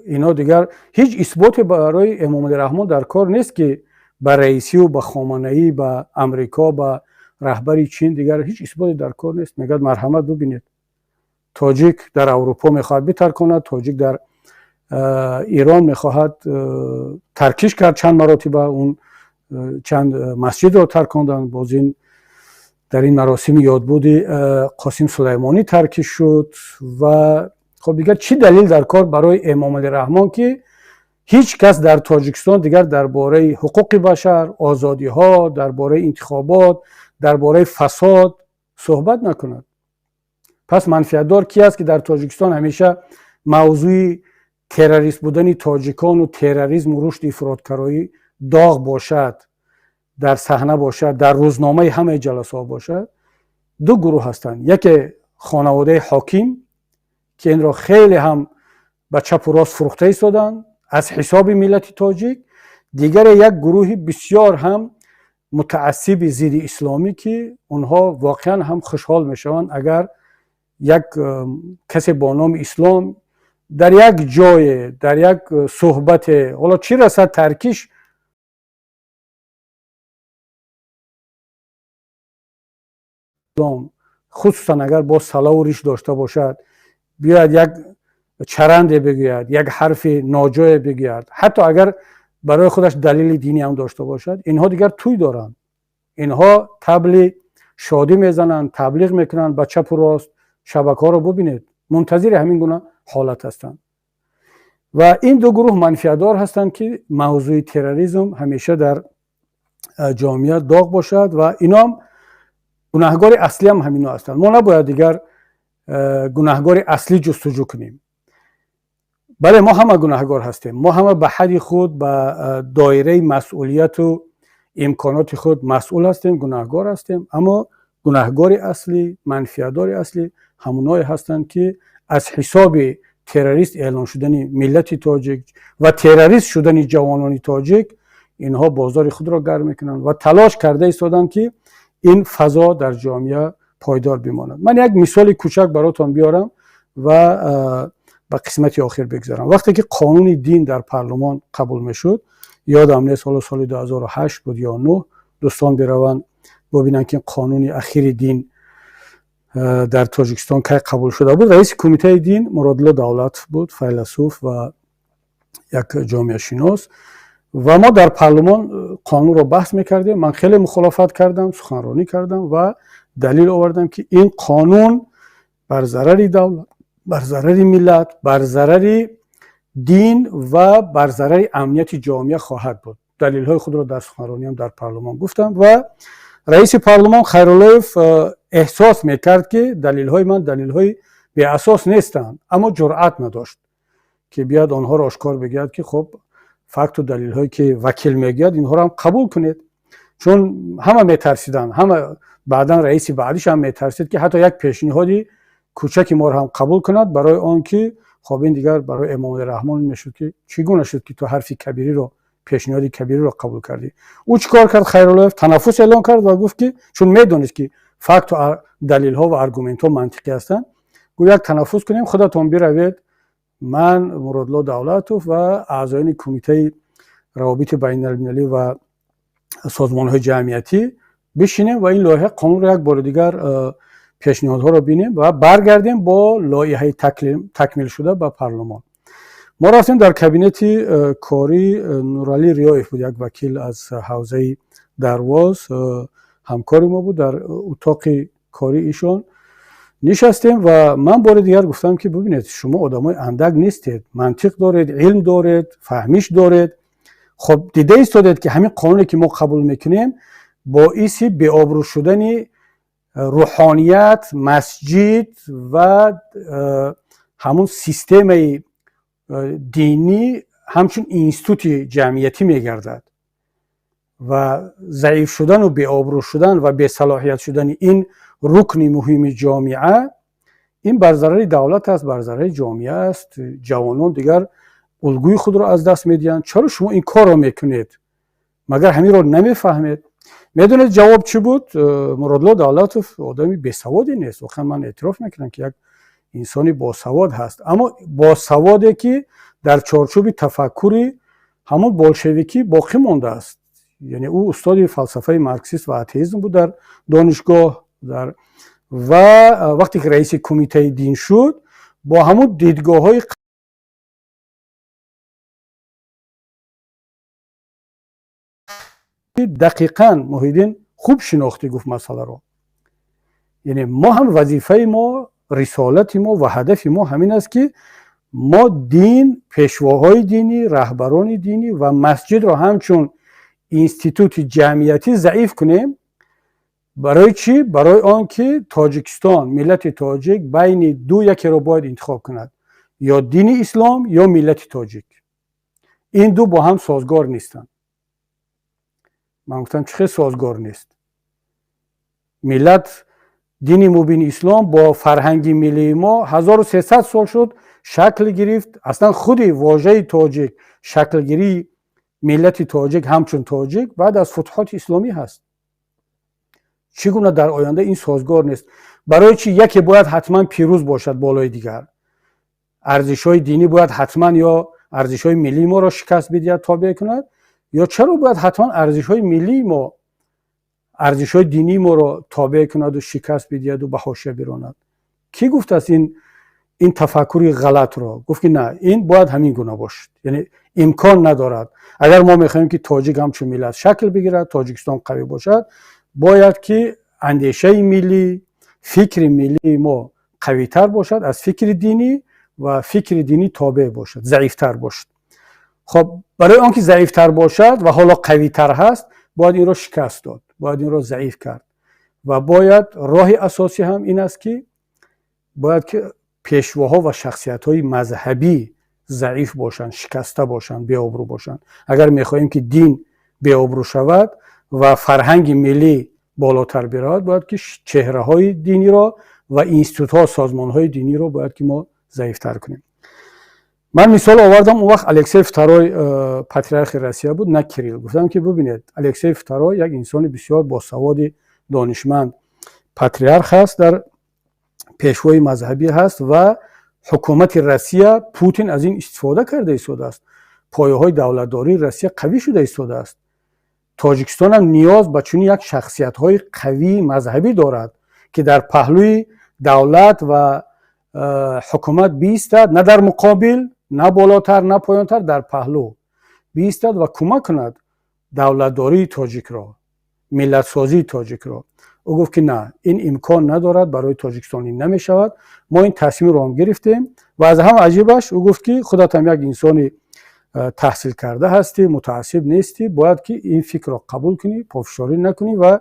ино дигар ҳеҷ исботе барои Эмомалӣ Раҳмон дар кор нест, ки ба Раисию ба Хоманаӣ, ба Амрико, ба раҳбари Чин дигар ҳеҷ исботе дар кор нест. Мегӯяд: марҳамат, бубинед, тоҷик дар Аврупо мехоҳад битарконад, тоҷик дар Эрон мехоҳад таркиш кард чанд маротиба, он чанд масҷидро тарконданд. Боз ин дар ин маросими ёдбуди Қосим Сулаймонӣ таркиш шуд. Ва хоб, дигар чӣ далел дар кор барои Эмомалӣ Раҳмон, ки ҳеҷ кас дар Тоҷикистон дигар дар бораи ҳуқуқи башар, озодиҳо, дар бораи интихобот, дар бораи фасод суҳбат накунад? Пас манфиатдор ки аст, ки дар Тоҷикистон ҳамеша мавзӯи террорист будани тоҷикону терроризму рушди ифротгароӣ доғ бошад, дар саҳна бошад, дар рӯзномаи ҳамаи ҷаласаҳо бошад? Ду гурӯҳ ҳастанд: яке хонаводаи ҳоким, ки инро хеле ҳам ба чапу рост фурӯхта истоданд аз ҳисоби миллати тоҷик, дигаре як гурӯҳи бисёр ҳам мутаассиби зидди исломӣ, ки онҳо воқеан ҳам хушҳол мешаванд, агар як касе бо номи ислом дар як ҷое, дар як суҳбате, ҳоло чӣ расад таркиш хусусан агар боз салаву риш дошта бошад, биёяд як чаранде бигӯяд, як ҳарфи ноҷое бигӯяд, ҳатто агар барои худаш далели динӣ ҳам дошта бошад, инҳо дигар тӯй доранд, инҳо табли шодӣ мезананд, таблиғ мекунанд ба чапу рост. Шабакаҳоро бубинед, мунтазири ҳамин гуна ҳолат ҳастанд. Ва ин ду гурӯҳ манфиатдор ҳастанд, ки мавзӯи терроризм ҳамеша дар ҷомеа доғ бошад, ва иноам гунаҳгори аслӣ ҳам ҳамино ҳастанд. Мо набояд дигар гунаҳгори аслӣ ҷустуҷӯ кунем. Бале, мо ҳама гунаҳгор ҳастем, мо ҳама ба ҳадди худ, ба доираи масъулияту имконоти худ масъул ҳастем, гунаҳгор ҳастем. Аммо гунаҳгори аслӣ, манфиатдори аслӣ ҳамоное ҳастанд, ки аз ҳисоби террорист эълон шудани миллати тоҷик ва террорист шудани ҷавонони тоҷик инҳо бозори худро гарм мекунанд ва талош карда истоданд, ки Ин фазо дар ҷомеа пойдор бимонад. Ман як мисоли кӯчак баротон биёрам ва ба қисмати охир бигзарам. Вақте ки қонуни дин дар парлумон қабул мешуд, ёдам нест, ҳоло соли 2008 буд ё 9, дӯстон бираванд бубинанд, ки қонуни ахири дин дар Тоҷикистон кай қабул шуда буд. Раиси кумитаи дин Муродулло Давлатов буд, файласуф ва як ҷомеашинос. Ва мо дар парлумон қонунро баҳс мекардем. Ман хеле мухолафат кардам, суханронӣ кардам ва далил овардам, ки ин қонун бар зарари давлат, бар зарари миллат, бар зарари дин ва бар зарари амнияти ҷомеа хоҳад буд. Далилҳои худро дар суханрониам дар парлумон гуфтам ва раиси парлумон Хайруллоев эҳсос мекард, ки далилҳои ман далилҳои беасос нестанд, аммо ҷуръат надошт, ки биёяд онҳоро ошкор бигӯяд, ки хуб, факту далилҳое ки вакил мегӯяд, инҳоро ҳам қабул кунед, чун ҳама метарсиданд. Ҳама, баъдан раиси баъдиш ҳам метарсид, ки ҳатто як пешниҳоди кӯчаки моро ҳам қабул кунад, барои он ки хоб, ин дигар барои Эмомалӣ Раҳмон мешуд, ки чӣ гуна шуд, ки ту ҳарфи кабириро, пешниҳоди кабириро қабул кардӣ. Ӯ чӣ кор кард? Хайруллоев танаффус эълон кард ва гуфт, ки чун медонист, ки факту далилҳо ва аргументҳо мантиқӣ ҳастанд, гуфт: «Як танаффус кунем, худатон биравед, ман, Муродло Давлатов ва аъзоёни кумитаи равобити байналмилалӣ ва созмонҳои ҷамъиятӣ бишинем ва ин лоиҳаи қонунро як бори дигар пешниҳодҳоро бинем ва баргардем бо лоиҳаи такмилшуда ба парлумон». Мо рафтем дар кабинети корӣ. Нуралӣ Риёев буд, як вакил аз ҳавзаи Дарвоз, ҳамкори мо буд. Дар утоқи кори ишон нишастем ва ман бори дигар гуфтам, ки бубинед, шумо одамои андак нестед, мантиқ доред, илм доред, фаҳмиш доред. Хоб, дида истодед, ки ҳамин қонуне ки мо қабул мекунем, боиси беобрӯ шудани рӯҳоният, масҷид ва ҳамун системаи динӣ ҳамчун институти ҷамъиятӣ мегардад ва заиф шудану беобрӯ шудан ва бесалоҳият шудани ин рукни муҳими ҷомеа, ин бар зарари давлат аст, бар зарари ҷомеа аст. Ҷавонон дигар улгӯи худро аз даст медиҳанд. Чаро шумо ин корро мекунед? Магар ҳаминро намефаҳмед? Медонед, ҷавоб чӣ буд? Муродло Давлатов одами бесаводе нест, воқеан ман эътироф мекунам, ки як инсони босавод ҳаст, аммо босаводе, ки дар чорчӯби тафаккури ҳамон болшевикӣ боқӣ мондааст. Яъне ӯ устоди фалсафаи марксист ва атеизм буд дар донишгоҳ дар ва вақте ки раиси кумитаи дин шуд, бо ҳамун дидгоҳҳои дақиқан Муҳиддин хуб шинохтӣ, гуфт масъаларо. Яъне мо ҳам вазифаи мо, рисолати мо ва ҳадафи мо ҳамин аст, ки мо дин, пешвоҳои динӣ, раҳбарони динӣ ва масҷидро ҳамчун институти ҷамъиятӣ заиф кунем. Барои чӣ? Барои он ки Тоҷикистон, миллати тоҷик байни ду якеро бояд интихоб кунад: ё дини ислом, ё миллати тоҷик. Ин ду бо ҳам созгор нестанд. Ман гуфтам: чӣ хел созгор нест? Миллат, дини мубини ислом бо фарҳанги миллии мо 1300 сол шуд шакл гирифт. Аслан худи вожаи тоҷик, шаклгирии миллати тоҷик ҳамчун тоҷик баъд аз футуҳоти исломӣ ҳаст. Чӣ гуна дар оянда ин созгор нест? Барои чӣ яке бояд ҳатман пирӯз бошад болои дигар? Арзишҳои динӣ бояд ҳатман ё арзишҳои миллии моро шикаст бидиҳад, тобеъ кунад, ё чаро бояд ҳатман арзишҳои миллии мо арзишҳои динии моро тобеъ кунаду шикаст бидиҳаду ба ҳошия биронад? Кӣ гуфтааст ин тафаккури ғалатро? Гуфт, ки на, ин бояд ҳамин гуна бошад, яъне имкон надорад. Агар мо мехоҳем, ки тоҷик ҳамчун миллат шакл бигирад, Тоҷикистон қавӣ бошад, бояд ки андешаи миллӣ, фикри миллии мо қавитар бошад аз фикри динӣ ва фикри динӣ тобеъ бошад, заифтар бошад. Хоб, барои он ки заифтар бошад ва ҳоло қавитар ҳаст, бояд инро шикаст дод, бояд инро заиф кард ва бояд роҳи асосӣ ҳам ин аст, ки бояд ки пешвоҳо ва шахсиятҳои мазҳабӣ заиф бошанд, шикаста бошанд, беобрӯ бошанд. Агар мехоҳем, ки дин беобрӯ шавад ва фарҳанги миллӣ болотар биравад, бояд ки чеҳраҳои диниро ва институтҳо, созмонҳои диниро бояд ки мо заифтар кунем. Ман мисол овардам. Он вақт Алексей Второй патриархи Россия буд, на Кирилл. Гуфтам, ки бубинед, Алексей Второй як инсони бисёр босаводи донишманд патриарх ҳаст, дар пешвои мазҳабӣ ҳаст ва ҳукумати Россия, Путин аз ин истифода карда истодааст. Пояҳои давлатдории Россия қавӣ шуда истодааст. Тоҷикистонам ниёз ба чунин як шахсиятҳои қавии мазҳабӣ дорад, ки дар паҳлӯи давлат ва ҳукумат биистад, на дар муқобил, на болотар, на поёнтар, дар паҳлӯ биистад ва кӯмак кунад давлатдории тоҷикро, миллатсозии тоҷикро. Ӯ гуфт, ки на, ин имкон надорад, барои Тоҷикистон ин намешавад. Мо ин тасмимро ҳам гирифтем. Ва аз ҳама аҷибаш, ӯ гуфт, ки худатам як инсони таҳсилкарда ҳастӣ, мутаассиб нестӣ, бояд ки ин фикрро қабул кунӣ, пофишорӣ накунӣ ва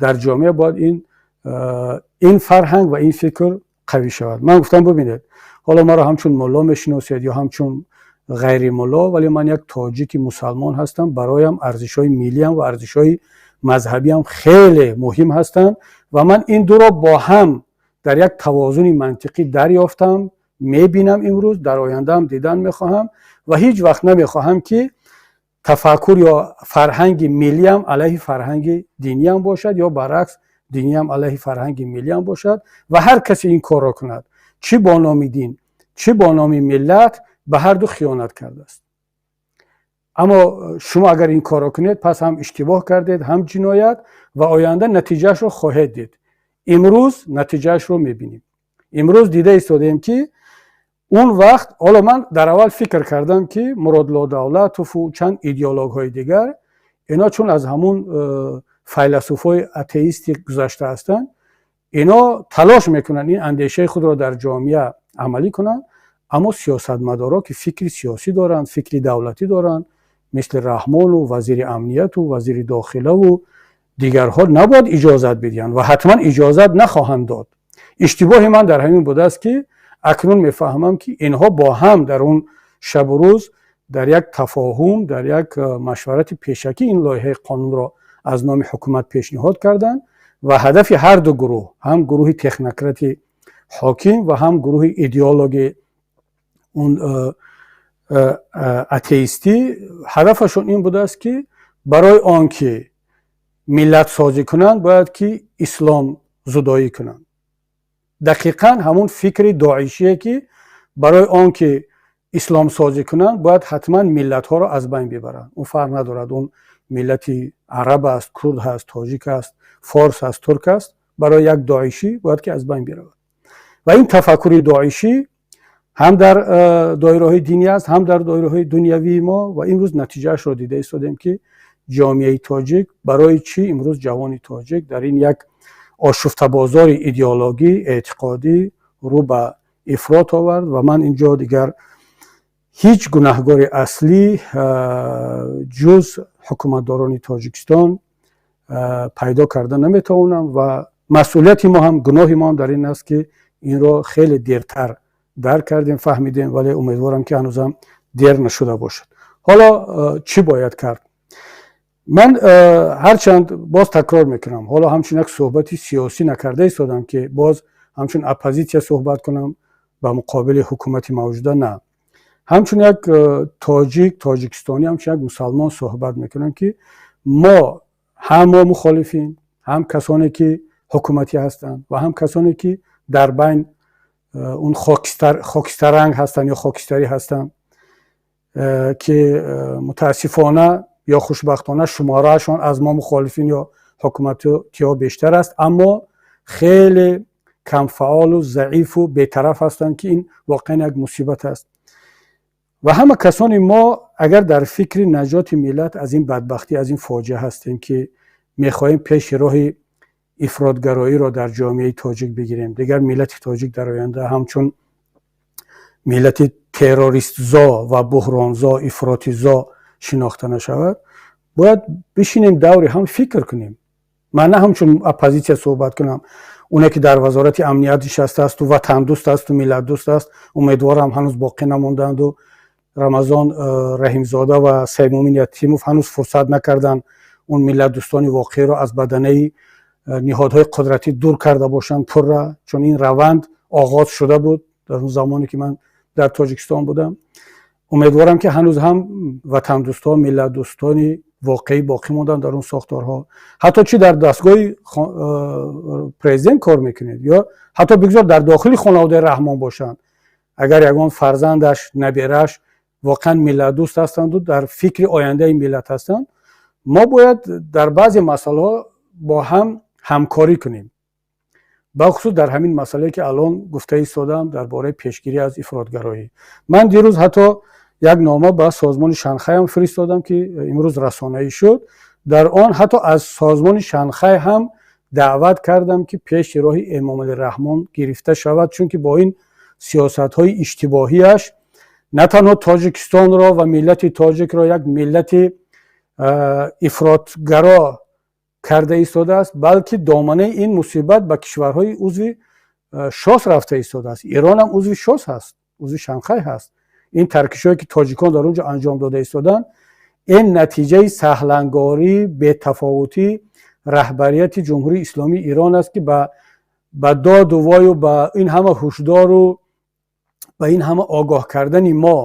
дар ҷомеа бояд ин фарҳанг ва ин фикр қавӣ шавад. Ман гуфтам: бубинед, ҳоло маро ҳамчун мулло мешиносед ё ҳамчун ғайри мулло, вале ман як тоҷики мусалмон ҳастам. Бароям арзишҳои миллиам ва арзишҳои мазҳабиам хеле муҳим ҳастанд ва ман ин дуро бо ҳам дар як тавозуни мантиқӣ дарёфтам, мебинам, имрӯз, дар ояндаам дидан мехоҳам ва ҳеҷ вақт намехоҳам, ки тафаккур ё фарҳанги миллиам алайҳи фарҳанги диниам бошад ё баръакс, диниам алайҳи фарҳанги миллиам бошад. Ва ҳар касе ин корро кунад, чӣ бо номи дин, чӣ бо номи миллат, ба ҳарду хиёнат кардааст. Аммо шумо агар ин корро кунед, пас ҳам иштибоҳ кардед, ҳам ҷиноят ва оянда натиҷаашро хоҳед дид. Имрӯз натиҷаашро мебинем, имрӯз дида истодаем, ки он вақт, ҳоло ман дар аввал фикр кардам, ки Муродло Давлатову чанд идеологҳои дигар, ино чун аз ҳамун файласуфҳои атеисти гузашта ҳастанд, ино талош мекунанд ин андешаи худро дар ҷомеа амалӣ кунанд. Аммо сиёсатмадоро, ки фикри сиёсӣ доранд, фикри давлатӣ доранд, мисли Раҳмону вазири амнияту вазири дохилаву дигарҳо, набояд иҷозат бидиҳанд ва ҳатман иҷозат нахоҳанд дод. Иштибоҳи ман дар ҳамин будааст, ки акнун мефаҳмам, ки инҳо бо ҳам дар он шабу рӯз дар як тафоҳум, дар як машварати пешакӣ ин лоиҳаи қонунро аз номи ҳукумат пешниҳод карданд ва ҳадафи ҳар ду гурӯҳ, ҳам гурӯҳи технократи ҳоким ва ҳам гурӯҳи идеологи он атеистӣ, ҳадафашон ин будааст, ки барои он ки миллатсозӣ кунанд, бояд ки ислом зудоӣ кунанд. Дақиқан ҳамун фикри доишие, ки барои он ки исломсозӣ кунанд, бояд ҳатман миллатҳоро аз байн бибаранд. Он фарқ надорад, он миллати араб аст, курд ҳаст, тоҷик аст, форс аст, турк аст, барои як доишӣ бояд ки аз байн биравад. Ва ин тафаккури доишӣ ҳам дар доираҳои динӣ аст, ҳам дар доираҳои дунявии мо. Ва имрӯз натиҷаашро дида истодем, ки ҷомеаи тоҷик барои чӣ имрӯз, ҷавони тоҷик дар ин як ошуфтабозори идеологӣ, эътиқодӣ рӯ ба ифрот овард. Ва ман инҷо дигар ҳеҷ гунаҳгори аслӣ ҷуз ҳукуматдорони Тоҷикистон пайдо карда наметавонам. Ва масъулияти мо ҳам, гуноҳи мо ҳам дар ин аст, ки инро хеле дертар дарк кардем, фаҳмидем. Вале умедворам, ки ҳанӯзам дер нашуда бошад. Ҳоло чӣ бояд кард? Ман ҳарчанд, боз такрор мекунам, ҳоло ҳамчун як суҳбати сиёсӣ накарда истодам, ки боз ҳамчун оппозитсия суҳбат кунам ба муқобили ҳукумати мавҷуда, на, ҳамчун як тоҷик, тоҷикистонӣ, ҳамчун як мусалмон суҳбат мекунам, ки мо ҳам мо мухолифин, ҳам касоне ки ҳукуматӣ ҳастанд ва ҳам касоне ки дар байн он хокистаранг ҳастанд ё хокистарӣ ҳастанд, ки мутаассифона ё хушбахтона шумораашон аз мо мухолифин ё ҳукуматиҳо бештар аст, аммо хеле камфаъолу заифу бетараф ҳастанд, ки ин воқеан як мусибат аст. Ва ҳама касони мо агар дар фикри наҷоти миллат аз ин бадбахтӣ, аз ин фоҷиа ҳастем, ки мехоҳем пеши роҳи ифротгароиро дар ҷомеаи тоҷик бигирем, дигар миллати тоҷик дар оянда ҳамчун миллати террористзо ва буҳронзо, ифротизо шинохта нашавад, бояд бишинем, даври ҳам фикр кунем. Ман на ҳамчун оппозитсия суҳбат кунам. Оне ки дар Вазорати амният нишастаасту ватандӯст асту миллатдӯст аст, умедворам, ҳанӯз боқӣ намондаанду Рамазон Раҳимзода ва Саймумин Ятимов ҳанӯз фурсат накарданд он миллатдӯстони воқеиро аз баданаи ниҳодҳои қудратӣ дур карда бошанд пурра, чун ин раванд оғоз шуда буд дар он замоне ки ман дар Тоҷикистон будам. Умедворам, ки ҳанӯз ҳам ватандӯстҳо, миллатдӯстони Воқеӣ боқӣ монданд дар он сохторҳо, ҳатто чӣ дар дастгоҳи президент кор мекунед ё ҳатто бигзор дар дохили хонаводаи Раҳмон бошанд, агар ягон фарзандаш, набераш воқеан миллатдӯст ҳастанду дар фикри ояндаи миллат ҳастанд, мо бояд дар баъзе масъалаҳо бо ҳам ҳамкорӣ кунем, бахусус дар ҳамин масъалае, ки алон гуфта истодам, дар бораи пешгирӣ аз ифротгароӣ. Ман дирӯз ҳатто як нома ба Созмони Шанхайам фиристодам, ки имрӯз расонаӣ шуд. Дар он ҳатто аз Созмони Шанхай ҳам даъват кардам, ки пеши роҳи Эмомалӣ Раҳмон гирифта шавад, чунки бо ин сиёсатҳои иштибоҳиаш на танҳо Тоҷикистонро ва миллати тоҷикро як миллати ифротгаро карда истодааст, балки доманаи ин мусибат ба кишварҳои узви ШОС рафта истодааст. Эрон ҳам узви ШОС ҳаст, узви Шанхай ҳаст. Ин таркишҳое, ки тоҷикон дар он ҷо анҷом дода истоданд, ин натиҷаи саҳлангорӣ, бетафовутӣ раҳбарияти Ҷумҳурии Исломии Эрон аст, ки ба доду вою, ба ин ҳама ҳушдору ба ин ҳама огоҳ кардани мо,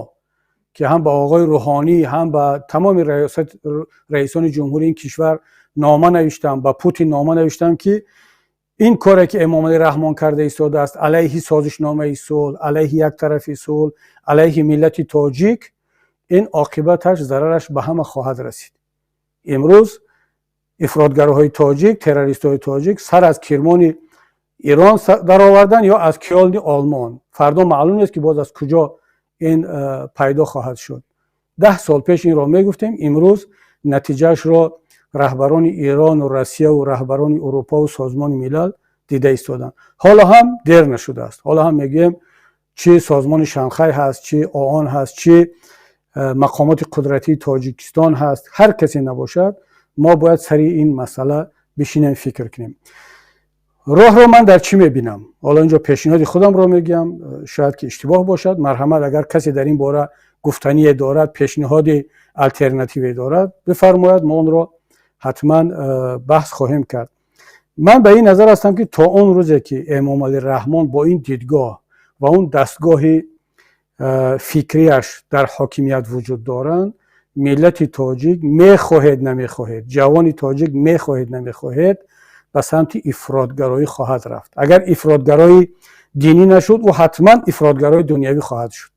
ки ҳам ба оғои Рӯҳонӣ, ҳам ба тамоми раисони ҷумҳури ин кишвар нома навиштам, ба Путин нома навиштам, ки ин коре, ки Эмомалӣ Раҳмон карда истодааст алайҳи созишномаи сулҳ, алайҳи яктарафи сулҳ, алайҳи миллати тоҷик, ин оқибаташ, зарараш ба ҳама хоҳад расид. Имрӯз ифротгароҳои тоҷик, террористҳои тоҷик сар аз Кирмони Эрон даровардан ё аз Кёлни Олмон, фардо маълум нест, ки боз аз куҷо ин пайдо хоҳад шуд. 10 сол пеш инро мегуфтем, имрӯз натиҷаашро раҳбарони Эрону Россияву раҳбарони Урупову Созмони Милал дида истоданд. Ҳоло ҳам дер нашудааст. Ҳоло ҳам мегӯем, чӣ Созмони Шанхай ҳаст, чӣ ООН ҳаст, чӣ мақомоти қудратии Тоҷикистон ҳаст, ҳар касе набошад, мо бояд сари ин масъала бишинем, фикр кунем. Роҳро ман дар чӣ мебинам? Ҳоло инҷо пешниҳоди худамро мегӯям, шояд ки иштибоҳ бошад. Марҳамат, агар касе дар ин бора гуфтание дорад, пешниҳоди алтернативе дорад, бифармояд, мо онро ҳатман баҳс хоҳем кард. Ман ба ин назар ҳастам, ки то он рӯзе, ки Эмомалӣ Раҳмон бо ин дидгоҳ ва он дастгоҳи фикрияш дар ҳокимият вуҷуд доранд, миллати тоҷик, мехоҳед намехоҳед, ҷавони тоҷик, мехоҳед намехоҳед, ба самти ифротгароӣ хоҳад рафт. Агар ифротгарои динӣ нашуд, ӯ ҳатман ифротгарои дунявӣ хоҳад шуд.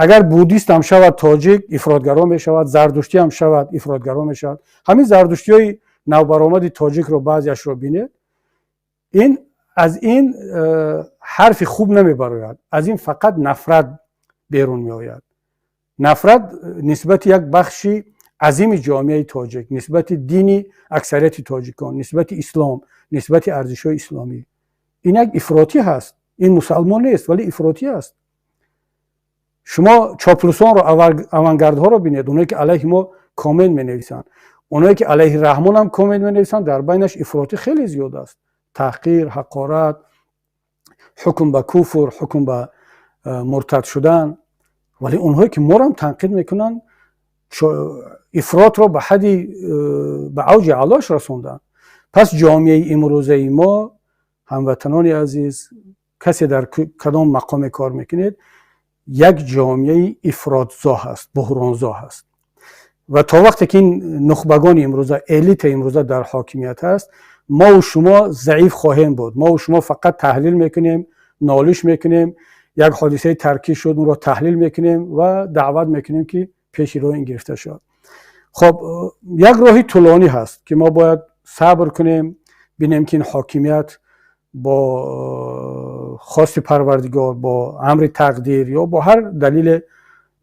Агар буддист ҳам шавад, тоҷик ифротгаро мешавад, зардуштӣ ҳам шавад, ифротгаро мешавад. Ҳамин зардуштиҳои навбаромади тоҷикро баъзеашро бинед, ин аз ин ҳарфи хуб намебарояд, аз ин фақат нафрат берун меояд, нафрат нисбати як бахши азими ҷомеаи тоҷик, нисбати дини аксарияти тоҷикон, нисбати ислом, нисбати арзишҳои исломӣ. Ин як ифротӣ ҳаст, ин мусалмон нест, вале ифротӣ аст. Шумо чоплусонро, авангардҳоро бинед, оное ки алайҳи мо коммент менависанд, оное ки алайҳи Раҳмон ҳам коммент менависанд, дар байнаш ифротӣ хеле зиёд аст: таҳқир, ҳақорат, ҳукм ба куфр, ҳукм ба муртад шудан. Вале онҳое ки моро ҳам танқид мекунанд, ифротро ба ҳадди ба авҷи аълош расонданд. Пас ҷомеаи имрӯзаи мо, ҳамватанони азиз, касе дар кадом мақоме кор мекунед, як ҷомеаи ифротзо ҳаст, буҳронзо ҳаст. Ва то вақте ки ин нухбагони имрӯза, элитаи имрӯза дар ҳокимият ҳаст, мову шумо заиф хоҳем буд. Мову шумо фақат таҳлил мекунем, нолиш мекунем, як ҳодисаи таркиш шуд, онро таҳлил мекунем ва даъват мекунем, ки пеши роҳ ин гирифта шавад. Хоб, як роҳи тӯлонӣ ҳаст, ки мо бояд сабр кунем, бинем, ки ин ҳокимият бо хости Парвардигор, бо амри тақдир ё бо ҳар далеле,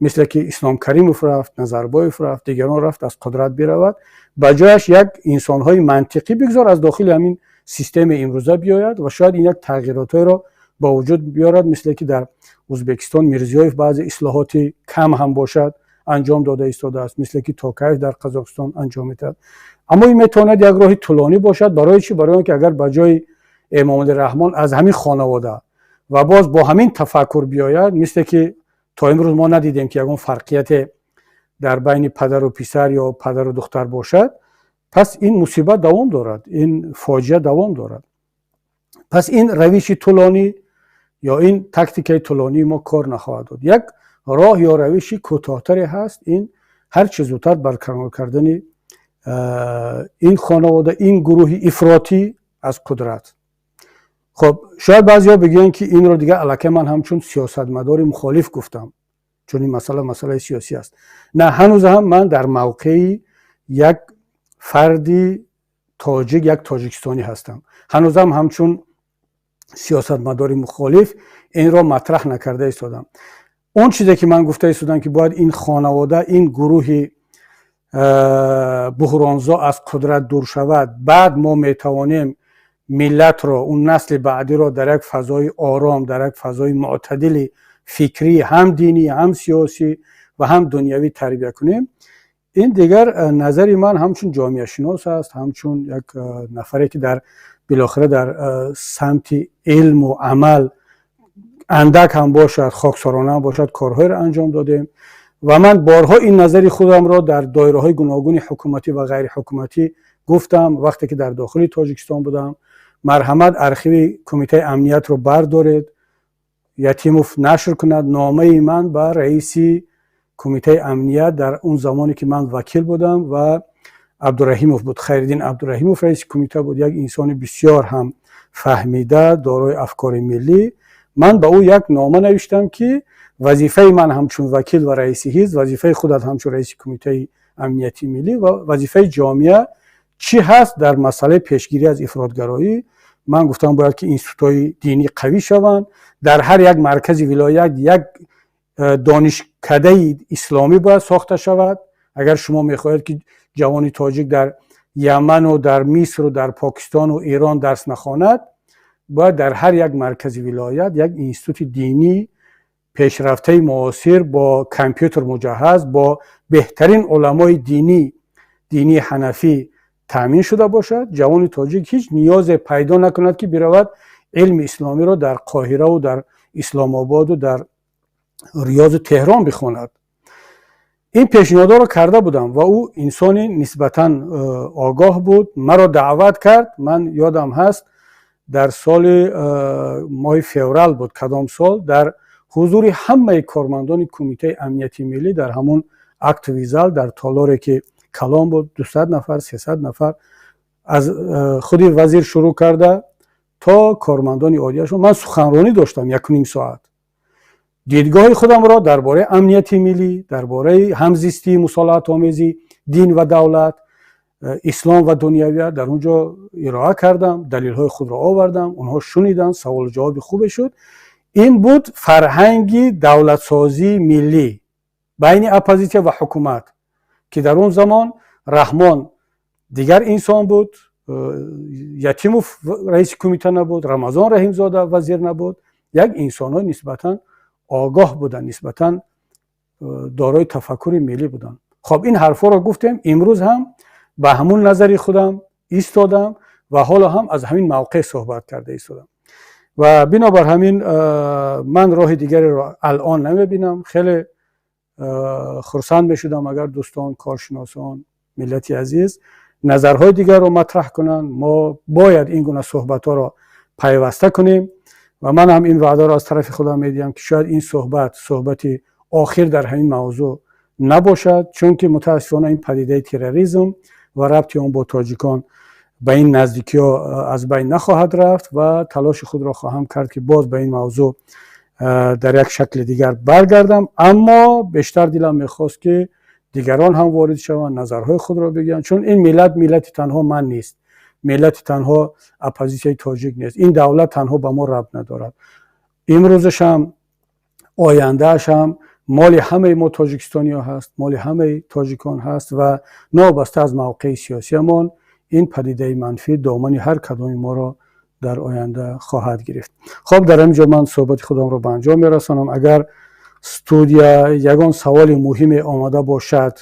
мисле ки Ислом Каримов рафт, Назарбоев рафт, дигарон рафт, аз қудрат биравад, ба ҷояш як инсонҳои мантиқӣ, бигзор аз дохили ҳамин системаи имрӯза биёяд ва шояд ин як тағйиротҳоеро ба вуҷуд биёрад, мисле ки дар Ӯзбекистон Мирзиёев баъзе ислоҳоти кам ҳам бошад, анҷом дода истодааст, мисле ки Токаев дар Қазоқистон анҷом медиҳад. Аммо ин метавонад як роҳи тӯлонӣ бошад. Барои чӣ? Барои он ки агар ба ҷои Эмомалӣ Раҳмон аз ҳамин хонавода ва боз бо ҳамин тафаккур биёяд, мисле ки то имрӯз мо надидем, ки ягон фарқияте дар байни падару писар ё падару духтар бошад, пас ин мусибат давом дорад, ин фоҷиа давом дорад. Пас ин равиши тӯлонӣ ё ин тактикаи тӯлонии мо кор нахоҳад дод. Як роҳ ё равиши кӯтоҳтаре ҳаст, ин ҳар чӣ зудтар барқарор кардани Ин хонавода, ин гурӯҳи ифротӣ аз қудрат. Хуб, шояд баъзеҳо бигӯянд, ки инро дигар аллакай ман ҳамчун сиёсатмадори мухолиф гуфтам, чун ин масъала масъалаи сиёсӣ аст. На, ҳанӯз ҳам ман дар мавқеи як фарди тоҷик, як тоҷикистонӣ ҳастам. Ҳанӯзам ҳамчун сиёсатмадори мухолиф инро матраҳ накарда истодам. Он чизе ки ман гуфта истодам, ки бояд ин хонавода, ин гурӯҳи буҳронзо аз қудрат дур шавад, баъд мо метавонем миллатро, он насли баъдиро дар як фазои ором, дар як фазои мӯътадили фикрӣ, ҳам динӣ, ҳам сиёсӣ ва ҳам дунявӣ тарбия кунем. Ин дигар назари ман ҳамчун ҷомеашинос аст, ҳамчун як нафаре, ки дар билохира дар самти илму амал андак ҳам бошад, хоксорона ҳам бошад, корҳоеро анҷом додем. Ва ман борҳо ин назари худамро дар доираҳои гуногуни ҳукуматӣ ва ғайриҳукуматӣ гуфтам, вақте ки дар дохили Тоҷикистон будам. Марҳамат, архиви Кумитаи амниятро бардоред, Ятимов нашр кунад номаи ман ба раиси Кумитаи амният дар он замоне ки ман вакил будам ва Абдураҳимов буд, Хайриддин Абдураҳимов раиси кумита буд, як инсони бисёр ҳам фаҳмида, дорои афкори миллӣ. Ман ба ӯ як нома навиштам, ки вазифаи ман ҳамчун вакил ва раиси ҳизб, вазифаи худат ҳамчун раиси Кумитаи амнияти миллӣ ва вазифаи ҷомеа чӣ ҳаст дар масъалаи пешгирӣ аз ифротгароӣ. Ман гуфтам, бояд ки институтҳои динӣ қавӣ шаванд, дар ҳар як маркази вилоят як донишкадаи исломӣ бояд сохта шавад. Агар шумо мехоҳед, ки ҷавони тоҷик дар Яману дар Мисру дар Покистону Эрон дарс нахонад, бояд дар ҳар як маркази вилоят як институти динӣ пешрафтаи муосир, бо компютер муҷаҳҳаз, бо беҳтарин уламои динии ҳанафӣ таъмин шуда бошад. Ҷавони тоҷик ҳеҷ ниёзе пайдо накунад, ки биравад илми исломиро дар Қоҳираву дар Исломободу дар Риёзу Теҳрон бихонад. Ин пешниҳодҳоро карда будам ва ӯ инсони нисбатан огоҳ буд, маро даъват кард. Ман ёдам ҳаст, дар соли моҳи феврал буд, кадом сол, дар ҳузури ҳамаи кормандони Кумитаи амнияти миллӣ, дар ҳамон актовый зал, дар толоре ки калон буд, 200 нафар, 300 нафар, аз худи вазир шурӯъ карда то кормандони оддияшон, ман суханронӣ доштам 1,5 соат. Дидгоҳи худамро дар бораи амнияти миллӣ, дар бораи ҳамзистии мусолиҳатомези дин ва давлат, ислом ва дунявият дар он ҷо ироа кардам, далелҳои худро овардам. Онҳо шуниданд, саволу ҷавоби хубе шуд. Ин буд фарҳанги давлатсозии миллӣ байни оппозитсия ва ҳукумат, ки дар он замон Раҳмон дигар инсон буд, Ятимов раиси кумита набуд, Рамазон Раҳимзода вазир набуд. Як инсонҳои нисбатан огоҳ буданд, нисбатан дорои тафаккури миллӣ буданд. Хоб, ин ҳарфҳоро гуфтем. Имрӯз ҳам ба ҳамун назари худам истодам ва ҳоло ҳам аз ҳамин мавқеъ суҳбат карда истодам. Ва бинобар ҳамин ман роҳи дигареро алон намебинам. Хеле хурсанд мешудам, агар дӯстон, коршиносон, миллати азиз назарҳои дигарро матраҳ кунанд. Мо бояд ин гуна суҳбатҳоро пайваста кунем ва ман ҳам ин ваъдаро аз тарафи худам медиҳам, ки шояд ин суҳбат суҳбати охир дар ҳамин мавзӯъ набошад, чунки мутаассифона ин падидаи терроризм ва рабти он бо тоҷикон ба ин наздикиҳо аз байн нахоҳад рафт ва талоши худро хоҳам кард, ки боз ба ин мавзӯъ дар як шакли дигар баргардам. Аммо бештар дилам мехост, ки дигарон ҳам ворид шаванд, назарҳои худро бигӯянд, чун ин миллат миллати танҳо ман нест, миллати танҳо оппозитсияи тоҷик нест. Ин давлат танҳо ба мо рабт надорад. Имрӯзашам, ояндаашам моли ҳамаи мо тоҷикистониҳо ҳаст, моли ҳамаи тоҷикон ҳаст ва новобаста аз мавқеи сиёсиямон ин падидаи манфӣ домани ҳар кадоми моро дар оянда хоҳад гирифт. Хоб, дар ҳамин ҷо ман суҳбати худамро ба анҷом мерасонам. Агар студия ягон саволи муҳиме омада бошад,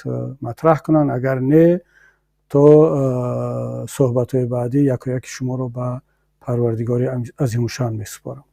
матраҳ кунанд. Агар не, то суҳбатҳои баъдӣ якояки шуморо ба Парвардигори азимушан месупорам.